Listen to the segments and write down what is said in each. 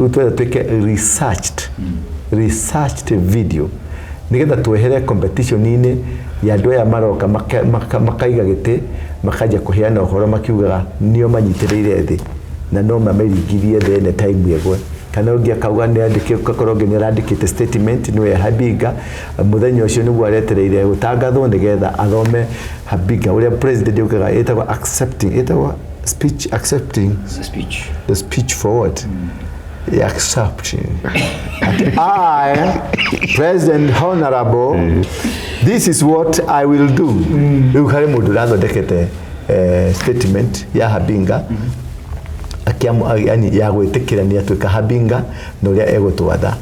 Rĩu twenda twĩke researched video nĩgetha twehere competition-inĩ ya andũ aya maroka makaiga gĩtĩ makanjia kũheana ũhoro makiugaga nĩo manyitĩrĩire thĩ na no mamĩringithie thĩ ene time ĩgwe, kana ũngĩ akauga nĩ andĩke, ũgakora ũngĩ nĩ arandĩkĩte statement nĩwe Habinga mũthenya ũcio nĩguo aretereire gũtangathwo nĩgetha athome Habinga ũrĩa president augaga ĩtagwo accepting, ĩtagwo speech accepting speech, the speech forward. Accepting. I, President Honorable, this is what I will do. Rĩu harĩ mũndũ ũrathondekete statement ya Habinga yani ya gwĩtĩkĩra nĩ atuĩka Habinga na ũrĩa egũtwatha,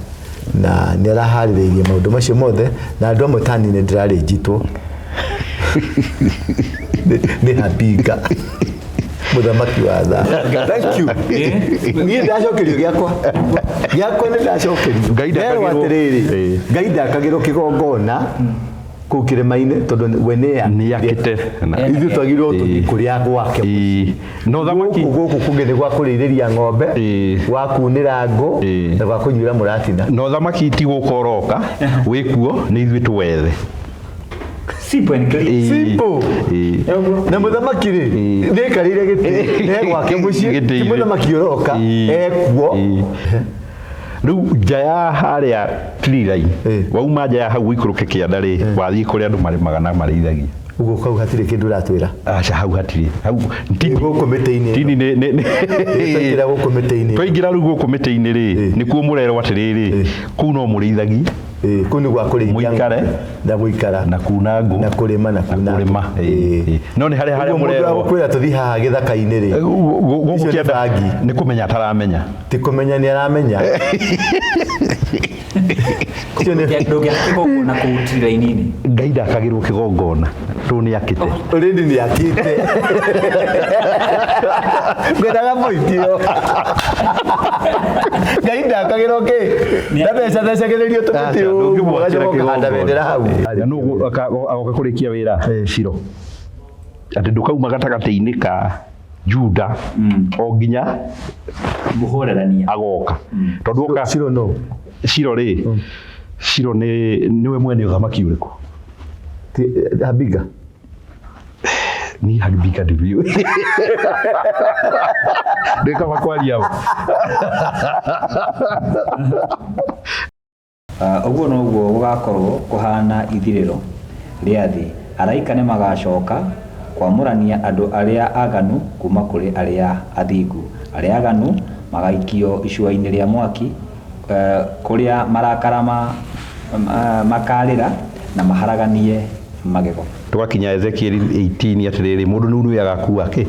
na nĩ araharĩrĩirie maũndũ macio mothe, na andũ amwe tani nĩ ndĩrarĩnjitwo nĩ Habinga mũthamaki wa tha. Thank you. Niĩ ndacokerio gĩakwa, gĩakwa nĩ ndacokerio. Ngai nderwo ndakagĩrwo- atĩrĩrĩ, Ngai ndakagĩrwo kĩgongona kũu kĩrĩma-inĩ tondũ we nĩ Nĩakĩte. Ithuĩ twagĩrĩirwo tũthiĩ kũrĩa gwake. No thamaki gũkũ kũngĩ nĩ gwa kũrĩithĩria ng'ombe, gwa kunĩra ngũ na gwa kũnyuĩra mũratina. No thamaki ti gũka ũroka wĩkuo, nĩ ithuĩ tũwethe. Simple and clear. Simple. Na mũthamaki rĩ, nĩ aikarĩire gĩtĩ nĩ gwake mũciĩ, ti Gĩtĩ-inĩ. mũthamaki ũroka ekuo. Rĩu nja ya harĩa tree line, wauma nja ya hau ũikũrũke kĩanda rĩ, wathiĩ kũrĩa andũ marĩmaga na marĩithagia. Ũguo kau hatirĩ kĩndũ ũratwĩra? Aca, hau hatirĩ, hau gũkũ mĩtĩ-inĩ. Tini nĩ Twaingĩra gũkũ mĩtĩ-inĩ. Twaingĩra rĩu gũkũ mĩtĩ-inĩ rĩ, nĩkuo mũrerwo atĩrĩrĩ, kũu no mũrĩithagie. Kũu nĩ gwa kũrĩithia Mũikare. ng'ombe na gũikara na kuna ngũ na kũrĩma na kuna ngũ. Kũrĩma. No nĩ harĩa harĩa Ũguo mũndũ mũrerwo agũkwĩra tũthiĩ haha gĩthaka-inĩ rĩ, gũkũ icio nĩ kĩanda bangi. Nĩ kũmenya ataramenya. Ti kũmenya nĩ aramenya. Icio nĩ Ndũngĩaka kĩgongona kũu tree-line-inĩ. Ngai ndakagĩrwo kĩgongona tondũ nĩ akĩte. Already nĩ akĩte. Ngwendaga point ĩyo. Ngai ndakagĩrwo kĩ? Ndathecathecagĩrĩrio tũmĩtĩ ũguo Ndũngĩmwakĩra ũgacoka ũkahanda kĩgongona. bendera hau. Na nũ agoka kũrĩkia wĩra Shilo, atĩ ndũkauma gatagatĩ-inĩ ka Juda o nginya Mũhorerania. Agoka tondũ oka. Shilo no. Shilo rĩ, Shilo nĩ nĩwe mwene ũthamaki ũrĩkũ? Habiga. Ni Habiga ndiriũ ndĩkaba kwaria. Ũguo noguo gũgaakorwo kũhaana ithirĩro rĩa thĩ. Araika nĩmagacooka kwamũrania andũ arĩa aaganu kuuma kũrĩ arĩa athingu. Arĩa aaganu magaaikio icuainĩ rĩa mwaki, kũrĩa marakara makaarĩra na maharaganie magego. Tũgakinya Ezekiel 18 atĩrĩrĩ, mũndũ nĩu nĩwe agakua kĩ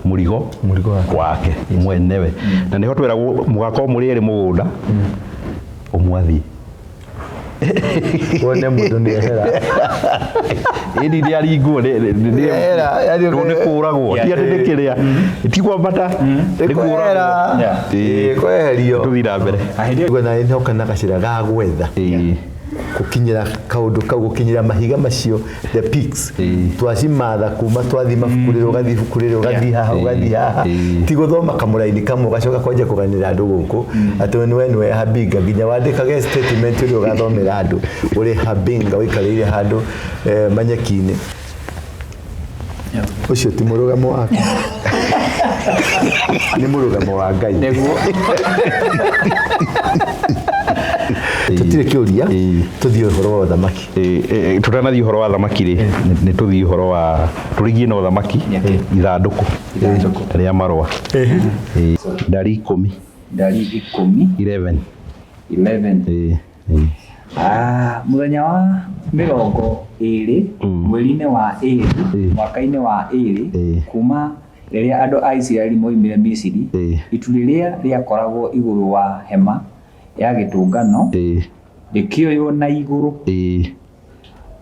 mũrigo. Mũrigo wake. Wake mwenewe, na nĩho tweragwo mũgakorwo mũrĩ erĩ mũgũnda, ũmwe athiĩ. Wone mũndũ nĩ ehera. Ĩni nĩ aringwo Nĩ ehera, yani nĩ kũragwo, ti atĩ nĩ kĩrĩa, ti kwambata, nĩ kwehera. kũragwo. Ĩĩ, kweherio. Tũthiĩ na mbere. Ũguo na nĩhoka na gacĩra ga gwetha gũkinyĩra kaũndũ kau, gũkinyĩra mahiga macio, the peaks. Twacimatha kuma twathiĩ mabuku rĩrĩ, ũgathiĩ ibuku rĩrĩ, ũgathiĩ haha, ũgathiĩ haha, ti gũthoma kamũraini kamwe ũgacoka kwanjia kũganĩra andũ gũkũ atĩ nĩwe nĩwe Habinga, nginya wandĩkage statement ũrĩa ũgathomera andũ ũrĩ Habinga ũikarĩire handũ manyeki-inĩ. Ũcio ti mũrũgamo waku, nĩ mũrũgamo wa Ngai. Nĩguo. Tũtirĩ kĩũria, tũthiĩ ũhoro wa ũthamaki. Tũtanathiĩ ũhoro wa thamaki rĩ, nĩ tũthiĩ ũhoro wa tũrigie na ũthamaki, ithandũkũ Ithandũkũ. Rĩa marũa. Ndari 10. Ndari 10. 11. 11. Ĩĩ. Ah, mũthenya wa 20 mweri-inĩ wa 2 mwaka-inĩ wa 2 kuma rĩrĩa andũ a Isiraeli moimire Misiri, itu rĩrĩa rĩakoragwo igũrũ wa hema ya gĩtũngano rĩkĩoywo na igũrũ.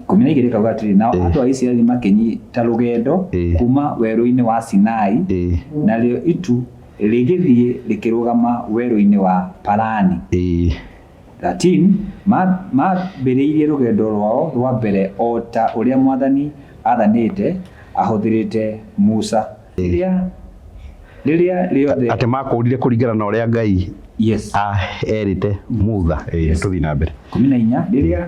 12 kauga atĩrĩ, nao andũ a Isiraeli makĩnyita rũgendo kuma werũ-inĩ wa Sinai, narĩo itu rĩgĩthiĩ rĩkĩrũgama werũ-inĩ wa Parani. 13 Maambĩrĩirie rũgendo rwao rwa mbere o ta ũrĩa mwathani aathanĩte ahũthĩrĩte Musa. Rĩrĩa Rĩrĩa rĩothe Atĩ makũũrire kũringana na ũrĩa Ngai erĩte Mutha. Tũthiĩ na mbere. 14, rĩrĩa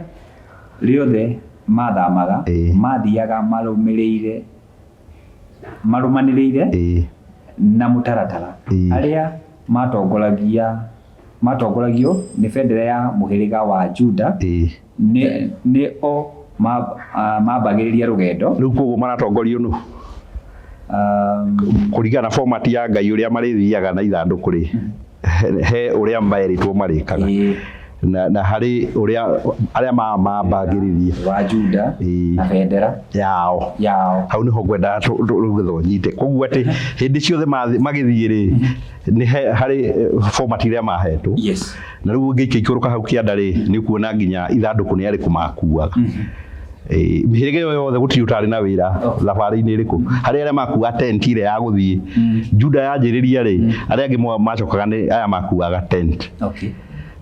rĩothe mathamaga, mathiaga marũmĩrĩire marũmanĩrĩire na mũtaratara. Arĩa matongoragia matongoragio nĩ bendera ya mũhĩrĩga wa Juda nĩ o mambagĩrĩria rũgendo. Rĩu koguo maratongorio nũ? Kũringana na format ya Ngai ũrĩa marĩthiaga na ithandũkũ rĩ, he ũrĩa merĩtwo marĩkaga. Na harĩ ũrĩa arĩa mambagĩrĩria wa Juda na bendera yao. Yao. Hau nĩho ngwendaga rũgetho nyite. Koguo atĩ hĩndĩ ciothe magĩthiĩ rĩ, nĩ harĩ format ĩrĩa mahetwo. Na rĩu ũngĩikia ikũrũka hau kĩanda rĩ, nĩ ũkuona nginya ithandũkũ nĩ arĩkũ makuaga. Mĩhĩrĩga ĩyo yothe gũtirĩ ũtarĩ na wĩra thabarĩ-inĩ ĩrĩkũ. Harĩ arĩa makuaga tent ĩrĩa ya gũthiĩ. Juda yanjĩrĩria rĩ, arĩa angĩ macokaga nĩ aya makuaga tent.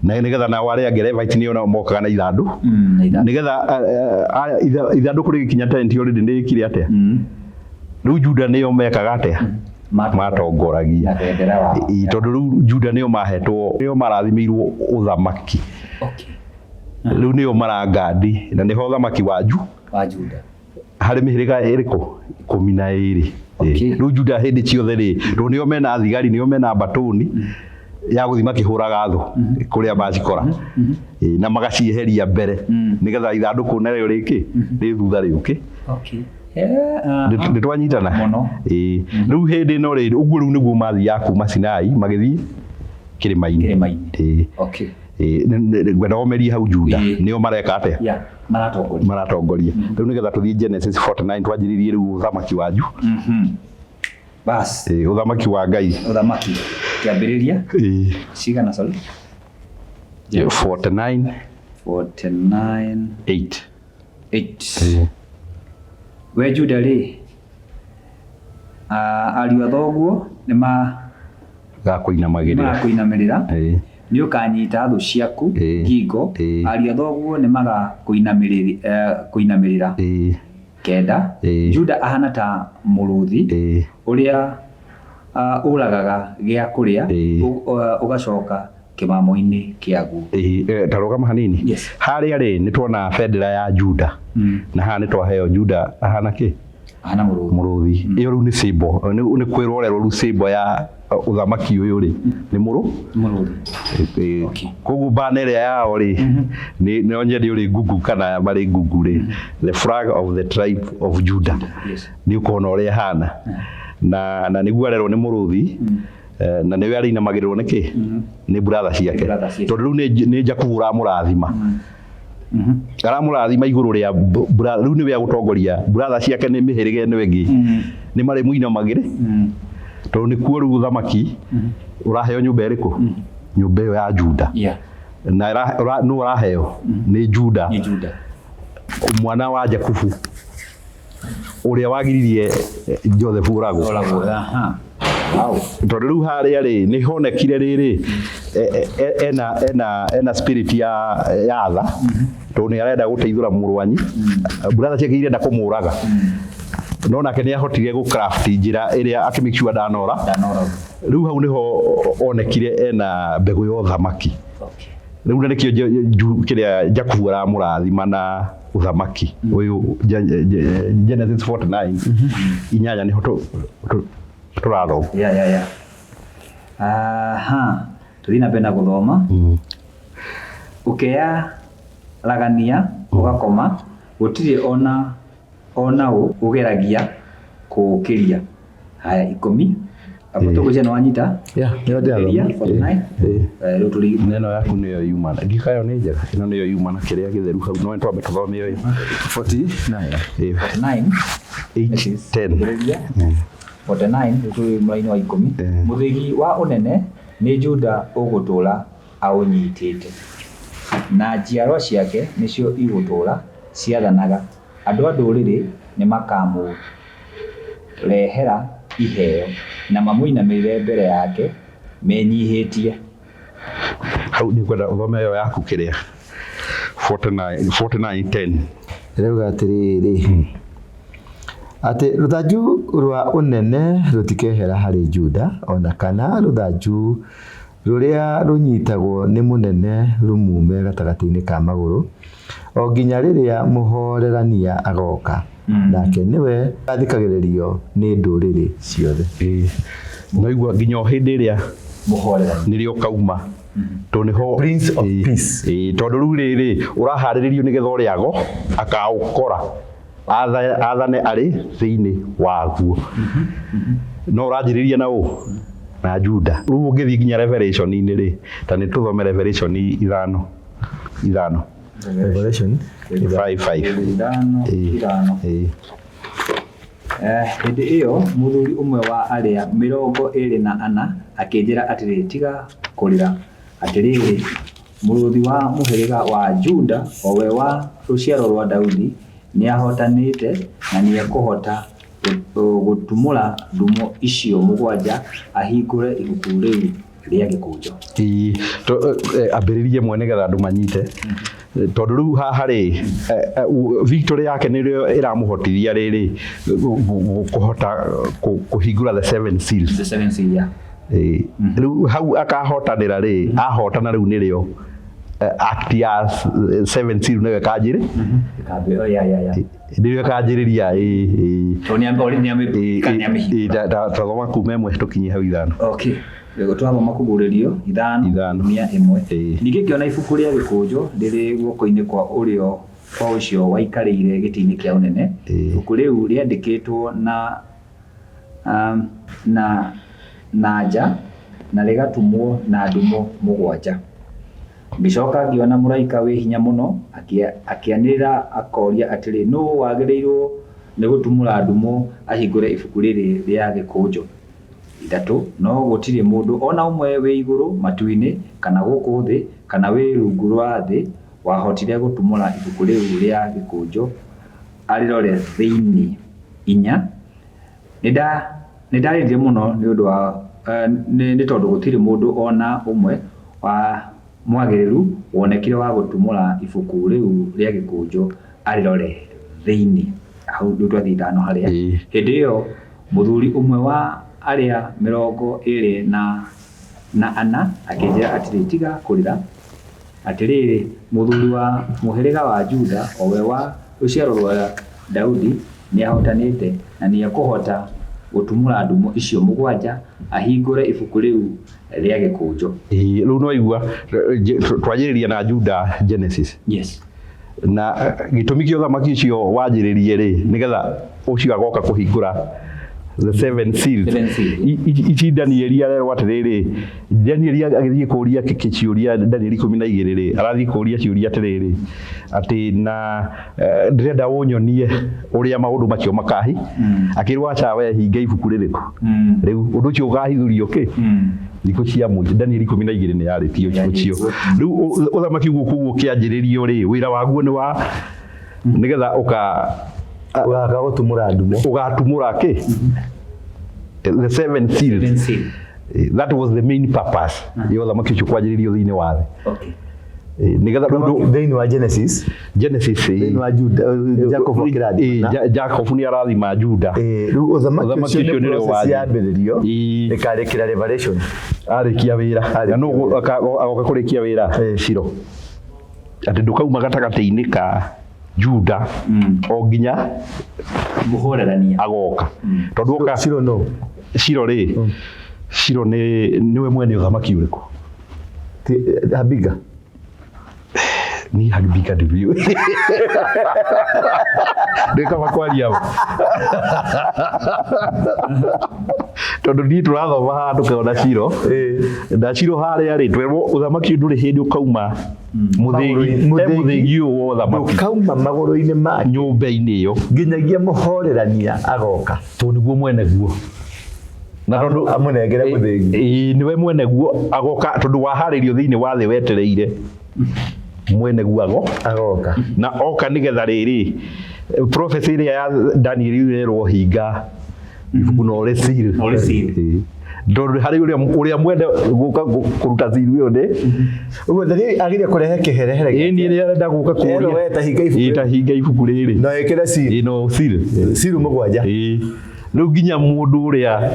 Na nĩgetha nao arĩa angĩ Levite nĩo nao mokaga na ithandũ. Nĩgetha ithandũkũ rĩgĩkinya tent already nĩ rĩkire atĩa? Rĩu Juda nĩo mekaga atĩa? Matongoragia. Tondũ rĩu Juda nĩo mahetwo, nĩo marathimĩirwo ũthamaki. Rĩu nĩo marangandi na nĩho ũthamaki wa Juda. Harĩ mĩhĩrĩga ĩrĩkũ? 12. Rĩu Juda hĩndĩ ciothe rĩ, tondũ nĩo mena thigari, nĩo mena mbatũni ya gũthiĩ makĩhũraga thũ kũrĩa macikora. Na magacieheria mbere nĩgetha ithandũkũ narĩo rĩkĩ rĩ thutha rĩũke. Nĩ twanyitana? Rĩu hĩndĩ ĩno rĩ, ũguo rĩu nĩguo mathiaga kuma Sinai magĩthiĩ kĩrĩma-inĩ. Ngwenda ũmerie hau Juda nĩo mareka atĩa? Maratongoria. Rĩu nĩgetha tũthiĩ Genesis 49 twanjĩrĩrie rĩu ũthamaki wa Ju. Bas. Ũthamaki wa Ngai. Ũthamaki. Kĩambĩrĩria? Cigana, sorry? 49. 49. 8. 8. We Juda rĩ, ariũ a thoguo nĩ Gakũinamagĩrĩra. Nĩ ũkanyita thũ ciaku ngingo, ariũ a thoguo nĩ magakũinamĩrĩra. 9. Juda ahana ta mũrũthi ũrĩa ũragaga gĩa kũrĩa, ũgacoka kĩmamo-inĩ kĩaguo. Ta rũgama hanini. Harĩa rĩ, nĩ tuona bendera ya Juda. Na haha nĩ twaheo Juda ahana kĩ? Ahana mũrũthi. Mũrũthi. Ĩyo rĩu nĩ symbol, nĩ kwĩrorerwo rĩu symbol ya ũthamaki ũyũ rĩ, nĩ mũrũthi. Koguo bana ĩrĩa yao rĩ, nĩ nyende ũrĩ ngungu kana marĩ ngungu rĩ, the flag of the tribe of Judah. Nĩ ũkuona ũrĩa ĩhana. Na nĩguo arerwo nĩ mũrũthi, na nĩwe arĩinamagĩrĩrwo nĩ kĩ? Nĩ brother ciake. Tondũ rĩu nĩ Jakubu ũramũrathima. Aramũrathima igũrũ rĩa rĩu nĩwe agũtongoria brother ciake nĩ mĩhĩrĩga ĩno ĩngĩ. Nĩ marĩ mũinamagĩrĩ. Tondũ nĩkuo rĩu ũthamaki ũraheo nyũmba ĩrĩkũ? Nyũmba ĩyo ya Juda. Na nũ ũraheo? Nĩ Juda. Mwana wa Jakubu ũrĩa wagiririe Joseph ũragwo. Tondũ rĩu harĩa rĩ, nĩ honekire rĩrĩ, ena spirit ya tha, tondũ nĩ arenda gũteithũra mũrwanyi, brother ciake irenda kũmũraga. No nake nĩ ahotire gũ craft njĩra ĩrĩa akĩ make sure ndanora. Rĩu hau nĩho onekire ena mbegũ ya ũthamaki. Rĩu na nĩkĩo kĩrĩa Jakubu aramũrathima na ũthamaki ũyũ Genesis 49 inyanya nĩho tũrathoma. Aha, tũthiĩ na mbere na gũthoma. Ũkeyaragania ũgakoma, gũtirĩ ona ũ ũgeragia kũũkĩria. Haya, 10. Hapo tũgũcia nĩ wanyita? Rĩu tũrĩ Neno yaku nĩyo yuma. Ndikayo nĩ njega. Ĩno nĩyo yuma na kĩrĩa gĩtheru hau. No twambe tũthome ĩyo. 49. 49. 8, 10. 49, rĩu tũrĩ mũraini wa 10. Mũthĩgi wa ũnene nĩ Juda ũgũtũũra aũnyitĩte. Na njiarwa ciake nĩcio igũtũũra ciathanaga. Andũ a ndũrĩrĩ nĩmakamũrehera iheo na mamũinamĩrĩre mbere yake menyihĩtie. Hau nĩ ngwenda ũthome ĩyo yaku kĩrĩa 49 10. Ĩrauga atĩrĩrĩ, Atĩ rũthanju rwa ũnene rũtikehera harĩ Juda, o na kana rũthanju rũrĩa rũnyitagwo nĩ mũnene rũmuume gatagatĩ-inĩ ka magũrũ, o nginya rĩrĩa mũhoorerania agooka, nake nĩwe ũgaathikagĩrĩrio nĩ ndũrĩrĩ ciothe. Ĩĩ. Noigua nginya o hĩndĩ ĩrĩa Mũhoorerania. Nĩrĩo kauma tondũ nĩho Prince of Ĩĩ, Peace. Ĩĩ, tondũ rĩu rĩrĩ ũraharĩrĩrio nĩgetha ũrĩa ago akaũkora athane arĩ thĩinĩ waguo. No ũranjĩrĩria na ũ na Juda. Rĩu ũngĩthiĩ nginya Revelation-inĩ rĩ, ta nĩ tũthome Revelation ithano ithano. Revelation 5:5. Ithano ithano. Ĩĩ. Hĩndĩ ĩyo mũthuri ũmwe wa arĩa 24 akĩnjĩra atĩrĩ, Tiga kũrĩra. Atĩrĩrĩ, Mũrũũthi wa mũhĩrĩga wa Juda, o we wa rũciaro rwa Daudi, nĩahootanĩte, na nĩekũhota gũtumũra ndumo icio mũgwanja ahingũre ibuku rĩu rĩa gĩkũnjo. Ĩĩ, ambĩrĩrie ĩmwe nĩgetha andũ manyite. Tondũ rĩu haha rĩ, victory yake nĩrĩo ĩramũhotithia rĩrĩ kũhota kũhingũra the seven seals. The seven seal, yeah. Ĩĩ. Rĩu hau akahotanĩra rĩ, ahotana rĩu nĩrĩo act ya seven seal nĩyo ĩkanjĩrĩ. Ĩkambĩ, oh, yeah, yeah, yeah. Nĩrĩo ĩkanjĩrĩria, ĩĩ, ĩĩ. Tondũ nĩ Ĩĩ, nĩamĩhingũra. ĩĩ, ta thoma kuma ĩmwe tũkinye hau ithano. Okay. Rĩu twathoma kũguũrĩrio ithano Ithano. mia ĩmwe. Ĩĩ. Ningĩ ngĩona ibuku rĩa gĩkũnjo rĩrĩ guoko-inĩ kwa ũrĩo kwa ũcio waikarĩire gĩtĩ-inĩ kĩa ũnene. Ibuku rĩu rĩandĩkĩtwo na nja na rĩgatumwo na ndumo mũgwanja. Ngĩcoka ngĩona mũraika wĩ hinya mũno akĩanĩrĩra akoria atĩrĩ, nũũ wagĩrĩirwo nĩ gũtumũra ndumo ahingũre ibuku rĩrĩ rĩa gĩkũnjo? Ithatũ, no gũtirĩ mũndũ o na ũmwe wĩ igũrũ matu-inĩ kana gũkũ thĩ kana wĩ rungu rwa thĩ wahotire gũtumũra ibuku rĩu rĩa gĩkũnjo arĩrore thĩinĩ. Inya, nĩ ndarĩrire mũno nĩ ũndũ wa nĩ tondũ gũtirĩ mũndũ o na ũmwe wa mwagĩrĩru wonekire wa gũtumũra ibuku rĩu rĩa gĩkũnjo arĩrore thĩinĩ. Hau rĩu twathiĩ ithano harĩa. Hĩndĩ ĩyo mũthuri ũmwe wa arĩa 24 akĩnjĩra atĩrĩ, tiga kũrĩra. Atĩrĩrĩ, mũthuri wa mũhĩrĩga wa Juda, o we wa rũciaro rwa Daudi, nĩahotanĩte, na nĩekũhota gũtumũra ndumo icio mũgwanja ahingũre ibuku rĩu rĩa gĩkũnjo. Ĩĩ, rĩu no igua twanjĩrĩria na Juda Genesis. Yes. Na gĩtũmi kĩa ũthamaki ũcio wanjĩrĩrie rĩ, nĩgetha ũcio agoka kũhingũra the seven seals. Seven seals. Ici Danieli arerwo atĩrĩrĩ, Danieli agĩthiĩ kũria ciũria Danieli 12 rĩ, arathiĩ kũria ciũria atĩrĩrĩ, atĩ na ndĩrenda ũnyonie ũrĩa maũndũ macio makahi. Akĩrwo aca we hinga ibuku rĩrĩkũ. Rĩu ũndũ ũcio ũgahithũrio kĩ? Thikũ cia mũico Danieli 12 nĩ yarĩtio ũcio. Rĩu ũthamaki ũguo koguo ũkĩanjĩrĩrio rĩ, wĩra waguo nĩ wa nĩgetha ũka Ũgaka gũtumũra ndumo. Ũgatumũra kĩ? The seven seals. Seven seal. That was the main purpose ya ũthamaki ũcio kwanjĩrĩrio thĩinĩ wa thĩ. Okay. Nĩgetha rĩu Thĩinĩ wa Genesis, Genesis, thĩinĩ wa Juda, Jacob akĩrathima. Jacob nĩ arathima Juda. Rĩu ũthamaki Ũthamaki ũcio ũcio nĩ nĩrĩo process wanjia. yambĩrĩrio ĩkarĩkĩra Revelation. Arĩkia wĩra. Arĩkia Na nũ agoka kũrĩkia wĩra? Shilo. Atĩ ndũkauma gatagatĩ-inĩ ka Juda o nginya Mũhorerania. Agoka. Tondũ oka Shilo no. Shilo rĩ, Shilo nĩ nĩwe mwene ũthamaki ũrĩkũ? Habiga. Ni Habiga ndibio. Nĩ kaba kwaria ma. Tondũ niĩ tũrathoma haha tũkona Shilo. Na Shilo harĩa rĩ, twerwo ũthamaki ũyũ ndũrĩ hĩndĩ ũkauma mũthĩgi, Mũthĩgi. mũthĩgi ũyũ wa ũthamaki. Ndũkauma magũrũ-inĩ make. Nyũmba-inĩ ĩyo. Nginyagia mũhorerania agoka. Tondũ nĩguo mwene guo. Na tondũ Amũnengere mũthĩgi. Ĩĩ, nĩwe mwene guo agoka tondũ waharĩrio thĩinĩ wa thĩ wetereire mwene guo ago Agoka. Na oka nĩgetha rĩrĩ prophecy ĩrĩa ya Daniel ĩrerwo hinga ibuku no rĩ seal. No rĩ seal. Ĩĩ. Tondũ harĩ ũrĩa mwene gũka kũruta ciru ĩyo nĩ Ũguo Danieli agĩrĩire kũrehe kĩherehere ĩĩ niĩ nĩ arenda gũka Erwo kũria we ta hinga ibuku Ĩĩ, ta hinga ibuku rĩrĩ na ĩkĩre seal. Ĩĩ, no seal. Seal mũgwanja. Ĩĩ. Rĩu nginya mũndũ ũrĩa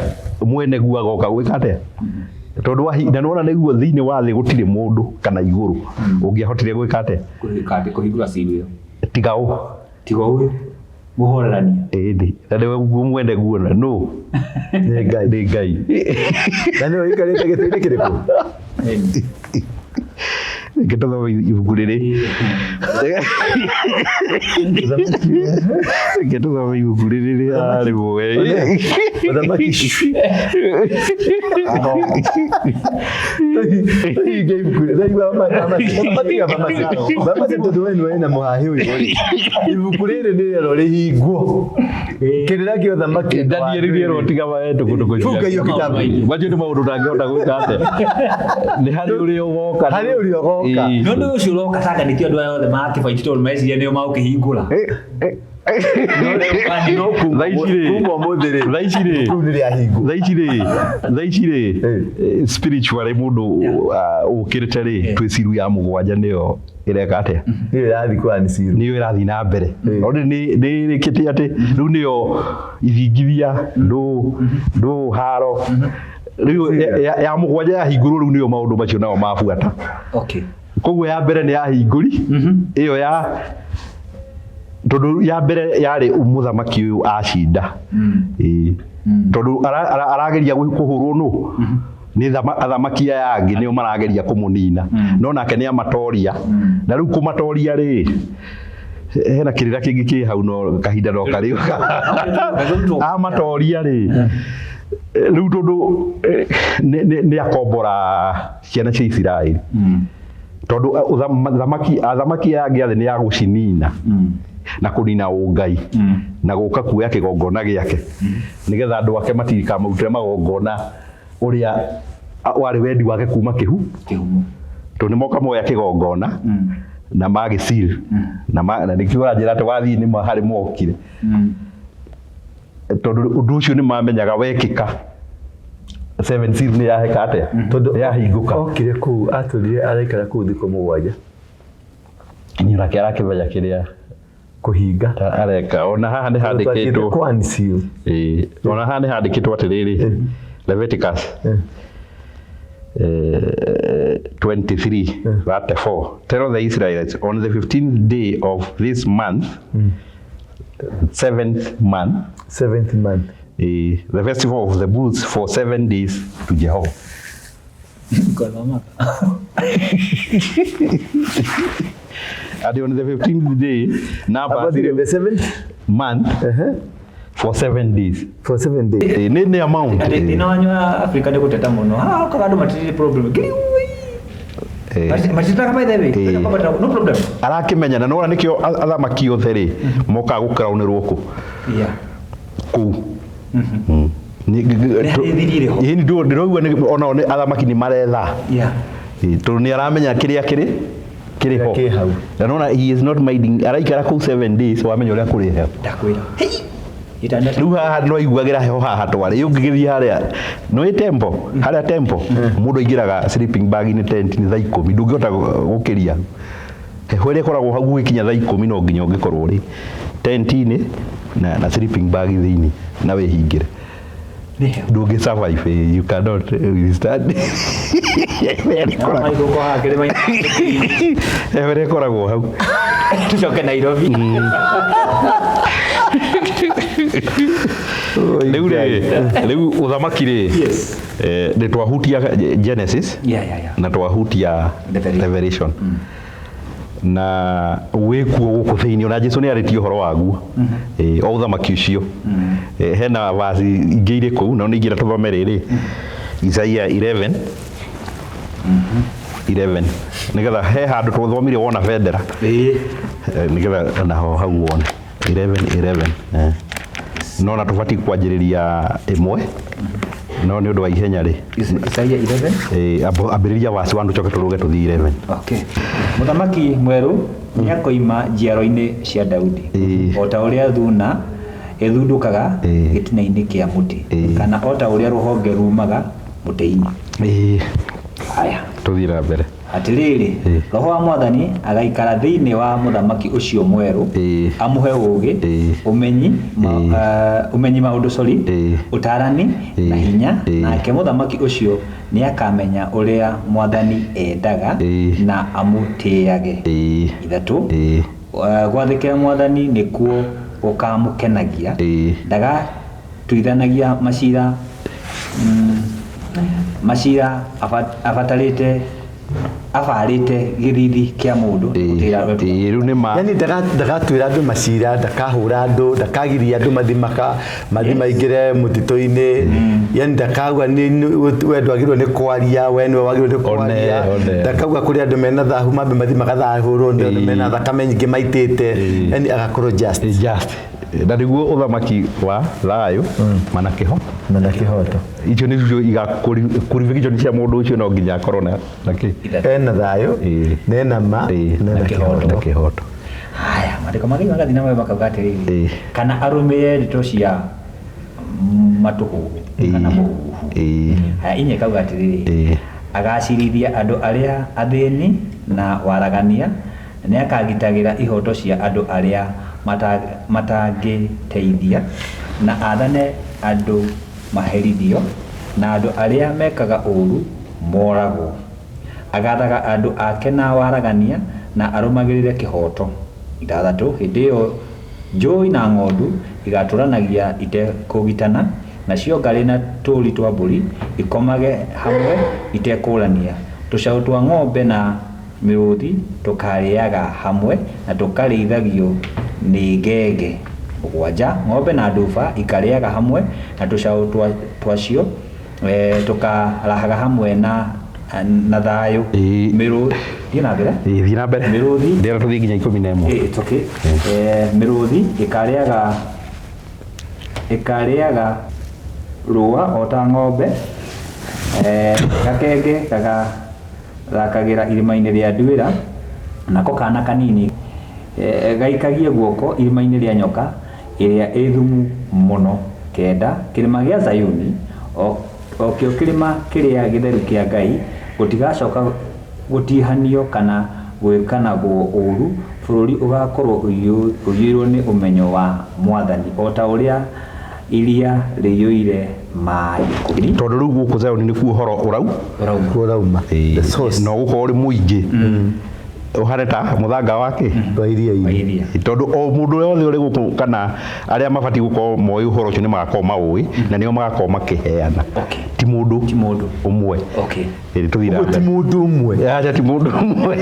mwene guo agoka gwĩka atĩa tondũ wa na nĩwona nĩguo thĩinĩ wa thĩ gũtirĩ mũndũ kana igũrũ ũngĩahotire gwĩka atĩa Kũhingũra seal ĩyo. Tiga ũ Tiga ũyũ mũhorerania. Ĩĩ na nĩwe mwene guo na nũ Nĩ Ngai. Nĩ Ngai. Na nĩwe ũikarĩte gĩtĩ-inĩ kĩrĩkũ? Reke tũthome ibuku rĩrĩ. Reke tũthome ibuku rĩrĩ rĩa rĩmwe. Mũthamaki. Tũhinge ibuku rĩrĩ. Ndaigua matiga mamasi. Mamasi tondũ we nĩwe wĩna mũhahĩ ũyũ rĩ. Ibuku rĩrĩ nĩ rĩerwo rĩhingwo. Kĩrĩra kĩa ũthamaki. Danieli rĩerwo tiga maetũkũtũkũ. Funga hiyo kitabu. Macio nĩ maũndũ ndangĩhota gwĩka atĩa. Nĩ harĩ ũrĩa ũgoka. Harĩ ũrĩa ũgoka. Ĩĩ. No ũndũ ũcio ũroka tanga nĩkĩo andũ aya othe makĩbaiti tondũ meciria nĩo magũkĩhingũra. No Thaa ici rĩ. kuma ũmũthĩ rĩ. Thaa ici rĩ. Rĩu nĩ rĩahingwo. Thaa ici rĩ spiritually mũndũ ũkĩrĩte rĩ twĩ ciru ya mũgwanja nĩyo ĩreka atĩa Nĩyo ĩrathiĩ kwa nĩ ciru. nĩyo ĩrathiĩ na mbere already nĩ ĩrĩkĩte atĩ rĩu nĩyo ithingithia ndũ haro rĩu ya mũgwanja yahingũrwo rĩu nĩyo maũndũ macio nao mabuata. Okay. Koguo ya mbere nĩ yahingũri ĩyo ya tondũ ya mbere yarĩ mũthamaki ũyũ acinda. Ĩĩ. Tondũ arageria kũhũrwo nũ nĩ athamaki aya angĩ nĩo marageria kũmũnina no nake nĩ amatoria na rĩu kũmatoria rĩ hena kĩrĩra kĩngĩ kĩ hau no kahinda no karĩũka amatoria rĩ rĩu tondũ nĩ akombora ciana cia Isiraeli tondũ athamaki aya angĩ othe nĩ agũcinina na kũnina ũngai na gũka kuoya kĩgongona gĩake nĩgetha andũ ake matikamũrutĩre magongona ũrĩa warĩ wendi wake kuma kĩhumo tondũ nĩmoka moya kĩgongona na magĩcil na nĩkĩo ũranjĩra atĩ wathiĩ nĩ harĩ mokire tondũ ũndũ ũcio nĩ mamenyaga wekĩka seven seal nĩ yaheka atĩa Tondũ yahingũka okire kũu atũrire araikara kũu thikũ mũgwanja Niĩ nake arakĩmenya kĩrĩa kũhinga areka ona haha nĩ handĩkĩtwo kwa nĩ seal. Ĩĩ, ona haha nĩ handĩkĩtwo atĩrĩrĩ Leviticus 23:34 tell the Israelites on the 15th day of this month seventh month Seventh month the festival of the booths for 7 days to Jehovah. And on the 15th day, About the seventh month for 7 days. For 7 days. Nĩ amount. Thĩna wanyu wa Afrika nĩ gũteta mũno. Haha okaga andũ matirĩ problem. Matitetaga by the way. No problem. Arakĩmenya na nĩwona nĩkĩo athamaki othe rĩ mokaga gũkaraũnĩrwo kũ Yeah. kũu. Nĩ harĩ thiri ĩrĩ ho. Ĩĩ ndĩraigua onao nĩ athamaki nĩ maretha. Yeah. Tondũ nĩ aramenya kĩrĩa kĩrĩ kĩrĩ ho. Kĩ hau. Na nĩwona he is not minding araikara kũu 7 days wamenya ũrĩa kũrĩ heho. Ndakwĩra. Hei. Gĩtanda Rĩu haha no aiguagĩra heho haha twarĩ ũngĩgĩthiĩ harĩa nĩ tempo harĩa tempo mũndũ aingĩraga sleeping bag inĩ tent nĩ thaa ikũmi ndũngĩhota gũkĩria heho ĩrĩa ĩkoragwo hau gũgĩkinya thaa ikũmi no nginya ũngĩkorwo ũrĩ tent-inĩ na sleeping bag thĩinĩ na wĩhingĩre nĩ heho. ndũngĩ survive you cannot withstand Maigũkũ haha kĩrĩma-inĩ. heho ĩrĩa ĩkoragwo hau Tũcoke Nairobi. Rĩu rĩ rĩu ũthamaki rĩ Yes. nĩ twahutia Genesis Yeah, yeah, yeah. na twahutia Revelation. Revelation na wĩkuo gũkũ thĩinĩ ona Jesu nĩ arĩtie ũhoro waguo o ũthamaki ũcio hena vaci ingĩ irĩ kũu no nĩ ingĩra tũthome rĩrĩ Isaiah 11 11 nĩgetha he handũ tũthomire wona bendera nĩgetha naho hau wone 11 11 no na tũbatiĩ kwanjĩrĩria ĩmwe no nĩ ũndũ wa ihenya rĩ Isaiah 11 ambĩrĩria vaci 1 tũcoke tũrũge tũthiĩ 11 Okay. Mũthamaki mwerũ nĩakoima njiaro-inĩ cia Daudi o ta ũrĩa thuna ĩthundũkaga gĩtina-inĩ kĩa mũtĩ kana o ta ũrĩa rũhonge rumaga Mũtĩ-inĩ. Ĩĩ. Haya. Tũthiĩ na mbere. Atĩrĩrĩ, Ĩĩ. Roho wa Mwathani agaikara thĩinĩ wa mũthamaki ũcio mwerũ, Ĩĩ. amũhe ũũgĩ, Ĩĩ. ũmenyi, ma, Ĩĩ. ũmenyi maũndũ sorry, Ĩĩ. ũtaarani na Ĩĩ. hinya, Ĩĩ. nake mũthamaki ũcio nĩakamenya ũrĩa Mwathani endaga Ĩĩ. na amũtĩĩage. Ĩĩ. Ithatũ, Ĩĩ. Gwathĩkĩra Mwathani nĩkuo gũkaamũkenagia, Ĩĩ. ndagatuithanagia macira macira abatarĩte abarĩte gĩthithi kĩa mũndũ nĩ gũtĩĩra wendwa. Ĩĩ, rĩu nĩ ma Yani ndagatuĩra andũ macira, ndakahũra andũ, ndakagiria andũ mathi maka mathi maingĩre mũtitũ-inĩ, yani ndakauga we ndwagĩrĩirwo nĩ kwaria, we nĩwe wagĩrĩirwo nĩ One, kwaria, one. ndakauga kũrĩ andũ mena thahu mambe mathi magathahũrwo nĩ andũ Ĩĩ. mena thakame nyingĩ maitĩte, Ĩĩ. yani agakorwo just Just na nĩguo ũthamaki wa thayũ mana kĩho na kĩhoto. Icio nĩcio qualification cia mũndũ ũcio no nginya akorwo na na kĩ Ena thayũ, Ĩĩ. na ena ma, Ĩĩ. na ena Na kĩhoto. Na kĩhoto. kĩhoto. Haya, maandĩko mangĩ magathiĩ na mbere makauga atĩrĩrĩ, Ĩĩ. kana arũmĩrĩre ndeto cia matũhũhũ kana Ĩĩ. mũhuhu. Ĩĩ. Haya, inya ĩkauga atĩrĩrĩ, Ĩĩ. agacirithia andũ arĩa athĩni na waragania, nĩakagitagĩra ihoto cia andũ arĩa matangĩteithia, na athane andũ maherithio, na andũ arĩa mekaga ũũru moragwo. Agathaga andũ ake na waragania, na arũmagĩrĩre kĩhoto. Ithathatũ, hĩndĩ ĩyo njũi na ng'ondu igatũranagia itekũgitana, nacio ngarĩ na tũũri twa mbũri ikomage hamwe itekũrania. Tũcaũ twa ng'ombe na mĩrũthi tũkarĩaga hamwe na tũkarĩithagio nĩ ngenge. Mũgwanja, ng'ombe na nduba ikarĩaga hamwe na tũcaũ twacio tũkarahaga hamwe na na thayũ. Ĩĩ. Thiĩ na mbere. Ĩĩ, thiĩ na mbere. Mĩrũthi. Ndĩrenda tũthiĩ nginya 11. Ĩĩ, it's okay. Mĩrũthi ĩkarĩaga rũa o ta ng'ombe, gakenge gagathakagĩra irima-inĩ rĩa nduĩra, nako kana kanini gaikagie guoko irima-inĩ rĩa nyoka ĩrĩa ĩ thumu mũno. Kenda, kĩrĩma gĩa Zayuni o kĩo kĩrĩma kĩrĩa gĩtheru kĩa Ngai, gũtigacoka gũtihanio kana gwĩkanagwo ũũru, bũrũri ũgakorwo ũiyũirwo nĩ ũmenyo wa Mwathani o ta ũrĩa iria rĩiyũire maĩ. Ikũmi. Tondũ rĩu gũkũ Zayuni nĩkuo ũhoro ũrau Ũrauma. Ũrauma. The source. Na ũgũkorwo ũrĩ mũingĩ ũhane ta mũthanga wa kĩ Wa iria-inĩ. Wa iria. Tondũ o mũndũ wothe ũrĩ gũkũ kana arĩa mabatiĩ gũkorwo moĩ ũhoro ũcio nĩ magakorwo maũĩ na nĩo magakorwo makĩheana. Okay. Ti mũndũ Ti mũndũ. ũmwe. Okay. Ĩĩ, tũthiĩ na Ũguo ti mbere. mũndũ ũmwe. Aca ti mũndũ ũmwe.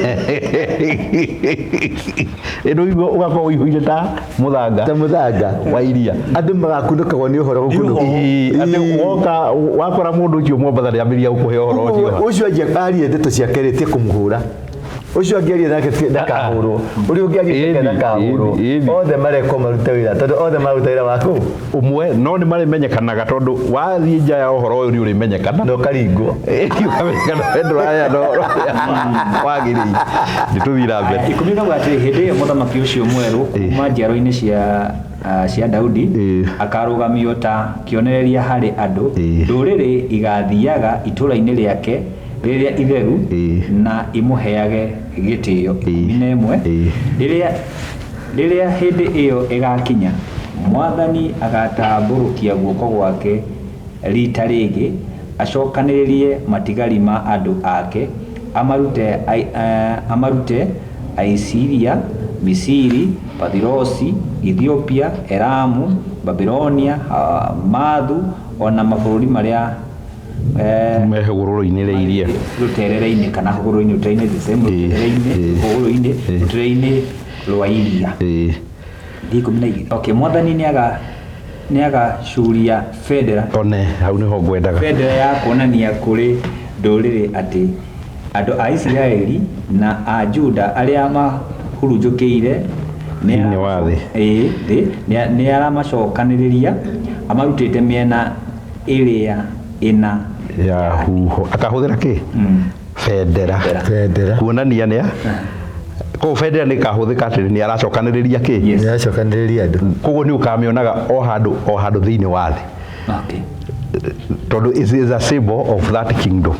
Ĩno ũguo ũgakorwo ũihũire ta mũthanga. Ta mũthanga. Wa iria. Andũ magakunũkagwo nĩ ũhoro gũkunũka. Ĩĩ, atĩ woka wakora mũndũ ũcio Mombatha nĩambĩrĩria gũkũhe ũhoro ũcio. Ũcio anjia arie ndeto ciake rĩ, tie kũmũhũra. Ũcio angĩaria nake tie ndakahũrwo. Ũrĩa ũngĩaria nake Ĩni, ndakahũrwo. ĩni, ĩni. Othe marekwo marute wĩra tondũ othe maruta wĩra waku. Ũmwe no nĩ marĩmenyekanaga tondũ wathiĩ nja ya ũhoro ũyũ nĩ ũrĩmenyekana. Na ũkaringwo. Ĩni, ũkamenyekana we ndũraheana ũhoro ũrĩa wagĩrĩire. Nĩ tũthiĩ na mbere. Ikũmi kauga atĩrĩ, hĩndĩ ĩyo mũthamaki ũcio mwerũ kuma njiaro-inĩ cia Daudi Ĩĩ. akarũgamio ta kĩonereria harĩ andũ. Ĩĩ. Ndũrĩrĩ igathiaga itũũra-inĩ rĩake rĩrĩa itheru Ĩĩ. na imũheage gĩtĩo. Ĩĩ. 11. Ĩĩ. Rĩrĩa hĩndĩ ĩyo ĩgakinya, Mwathani agatambũrũkia guoko gwake rita rĩngĩ, acokanĩrĩrie matigari ma andũ ake, amarute Aisiria, Misiri, Pathirosi, Ethiopia, Elamu, Babilonia, Hamathu, ona mabũrũri marĩa Me hũgũrũrũ-inĩ rĩa iria. Rũterere-inĩ kana hũgũrũrũ-inĩ, rũtere-inĩ the same, rũtere-inĩ, hũgũrũrũ-inĩ, rũtere-inĩ rwa iria. 12. Okay, Mwathani nĩagacuria bendera. One, hau nĩho ngwendaga. Bendera ya kuonania kũrĩ ndũrĩrĩ atĩ andũ a Isiraeli na a Juda arĩa mahurunjũkĩire Thĩinĩ wa thĩ. Ĩĩ, thĩ, nĩaramacokanĩrĩria amarutĩte mĩena ĩrĩa ĩna ya huho. Akahũthĩra kĩ? Bendera. Bendera. Kuonania nĩa? Koguo bendera nĩ ĩkahũthĩka atĩ nĩ aracokanĩrĩria kĩ? Yes. Nĩ aracokanĩrĩria andũ. Koguo nĩ ũkamĩonaga o handũ o handũ thĩinĩ wa thĩ. Okay. Tondũ is a symbol of that kingdom.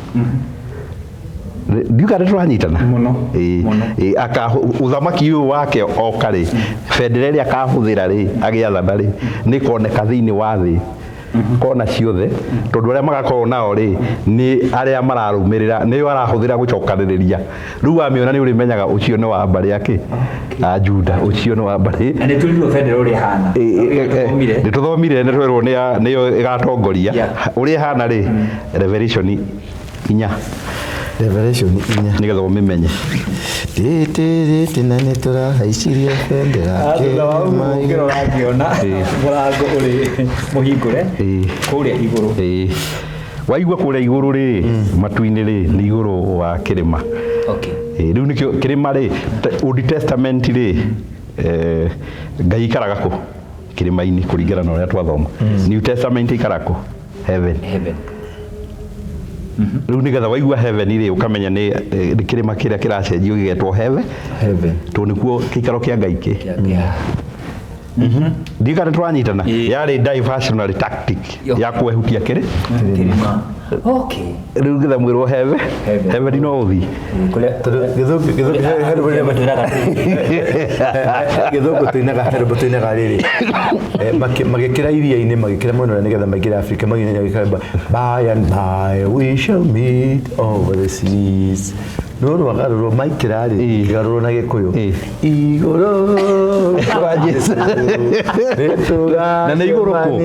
Ndiuga nĩ tũranyitana. Mũno, Ĩĩ, mũno. ĩĩ, ũthamaki ũyũ wake oka rĩ, bendera ĩrĩa akahũthĩra rĩ agĩathana rĩ, nĩ ĩkoneka thĩinĩ wa thĩ kona ciothe, tondũ arĩa magakorwo nao rĩ nĩ arĩa mararũmĩrĩra, nĩo arahũthĩra gũcokanĩrĩria. Rĩu wamĩona nĩ ũrĩmenyaga ũcio nĩ wa mbarĩ yake a Juda, ũcio nĩ wa mbarĩ. Na nĩ twĩrirwo bendera ũrĩa ĩhana. Nĩ tũthomire, nĩ twerwo nĩyo ĩgatongoria. Ũrĩa ĩhana rĩ, Revelation 4. Revelation 4. Nĩgetha ũmĩmenye. Tĩtĩrĩtĩ na nĩ tũrahaicirie bendera. Thutha wa ũguo ngĩrora ngĩona mũrango ũrĩ mũhingũre kũrĩa igũrũ. Waigua kũrĩa igũrũ rĩ, matu-inĩ rĩ, nĩ igũrũ wa kĩrĩma. Rĩu nĩkĩo kĩrĩma rĩ, Old Testament rĩ, Ngai ikaraga kũ? Kĩrĩma-inĩ kũringana na ũrĩa twathoma. New Testament ikaraga kũ? Heaven. Heaven. Rĩu nĩgetha waigua heaven rĩ, ũkamenya nĩ kĩrĩma kĩrĩa kĩracenjio gĩgetwo heaven. Heaven. Tondũ nĩkuo gĩikaro kĩa Ngai kĩ. Ndiũĩ kana nĩtũranyitana. Yarĩ diversionary tactic ya kwehutia kĩrĩ? Kĩrĩma. Okay. Rĩu ngetha mwĩrwo heaven. Heaven no ũthiĩ. Tondũ gĩthũngũ gĩthũngũ tũinaga he rwĩmbo tũinaga rĩrĩ. Magĩkĩra iria-inĩ, magĩkĩra mwena ũrĩa nĩgetha maingĩre Afrika, magĩkinya gĩkĩra by and by we shall meet over the seas. No rwagarũrwo maikĩra rĩ, kĩgarũrwo na Gĩkũyũ. Igũrũ kwa Jesũ. Na nĩ igũrũ kũ?